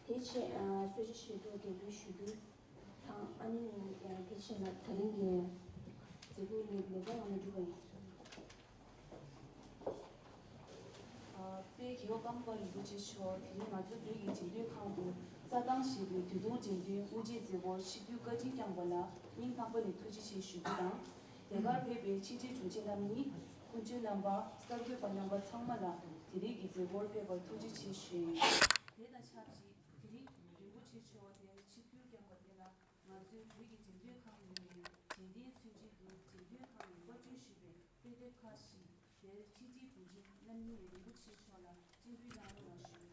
དེ་རྗེས་ཨ་གསོལ་ཇ་མཆོད་འབུལ་འདེགས་འབུལ་ཞུ་རྒྱུ་དང་ཨ་ནི་ཡང་དེ་རྗེས་ལ་ད་རིང་གི་མཛད་སྒོའི་ལས་ལས་ཀ་ཡང་མཇུག་པ་ཡིན། དཔལ་རྒྱལ་བ་ཀརྨ་པ་རིན་པོ་ཆེ་མཆོག་དེ་རིང་ང་ཚོ་བོད་ཀྱི་འགྲེམས་སྟོན་ཁང་དུ་རྩྭ་ཐང་ཞེས་པའི་དུས་ཐུང་འགྲེམས་སྟོན་དབུ་འབྱེད་མཛད་སྒོར་ཆིབས་བསྒྱུར་བཀའ་དྲིན་བསྐྱངས་པ་ལ་སྙིང་ཐག་པ་ནས་ཐུགས་རྗེ་ཆེ་ཞུ་རྒྱུ་དང་། དེ་གར་ཕེབས་པའི་ཆེས་མཐོའི་དྲུང་ཆེ་རྣམ་གཉིས་སྐུ་མགྲོན་རྣམ་པ་གསར་འགོད་པ་རྣམ་པ་ཚང་མ་ལ་དེ་རིང་གི་མཛད་སྒོར་ཕེབས་པར་ཐུགས་རྗེ་ཆེ་ཞུ་ཡི། དེ་དང་ཆབས་ཅིག་དེ་རིང་རིན་པོ་ཆེ་མཆོག་དེར་ཆིབས་བསྒྱུར་བསྐྱངས་པ་དེ་ལ་ང་ཚོའི་བོད་ཀྱི་འགྲེམས་སྟོན་ཁང་ངོས་ནས་དྲན་རྟེན་མཚོན་ཆེད་དུ་འགྲེམས་སྟོན་ཁང་ནས་དཔར་སྐྲུན་ཞུས་པའི་དཔེ་དེབ་ཁག་ཅིག་དེར་ཕྱི་དྲིལ་དྲུང་ཆེ་རྣམ་གཉིས་ནས་རིན་པོ་ཆེ་མཆོག་ལ་སྤྱན་འབུལ་གནང་རོགས་གནང་ཞུ།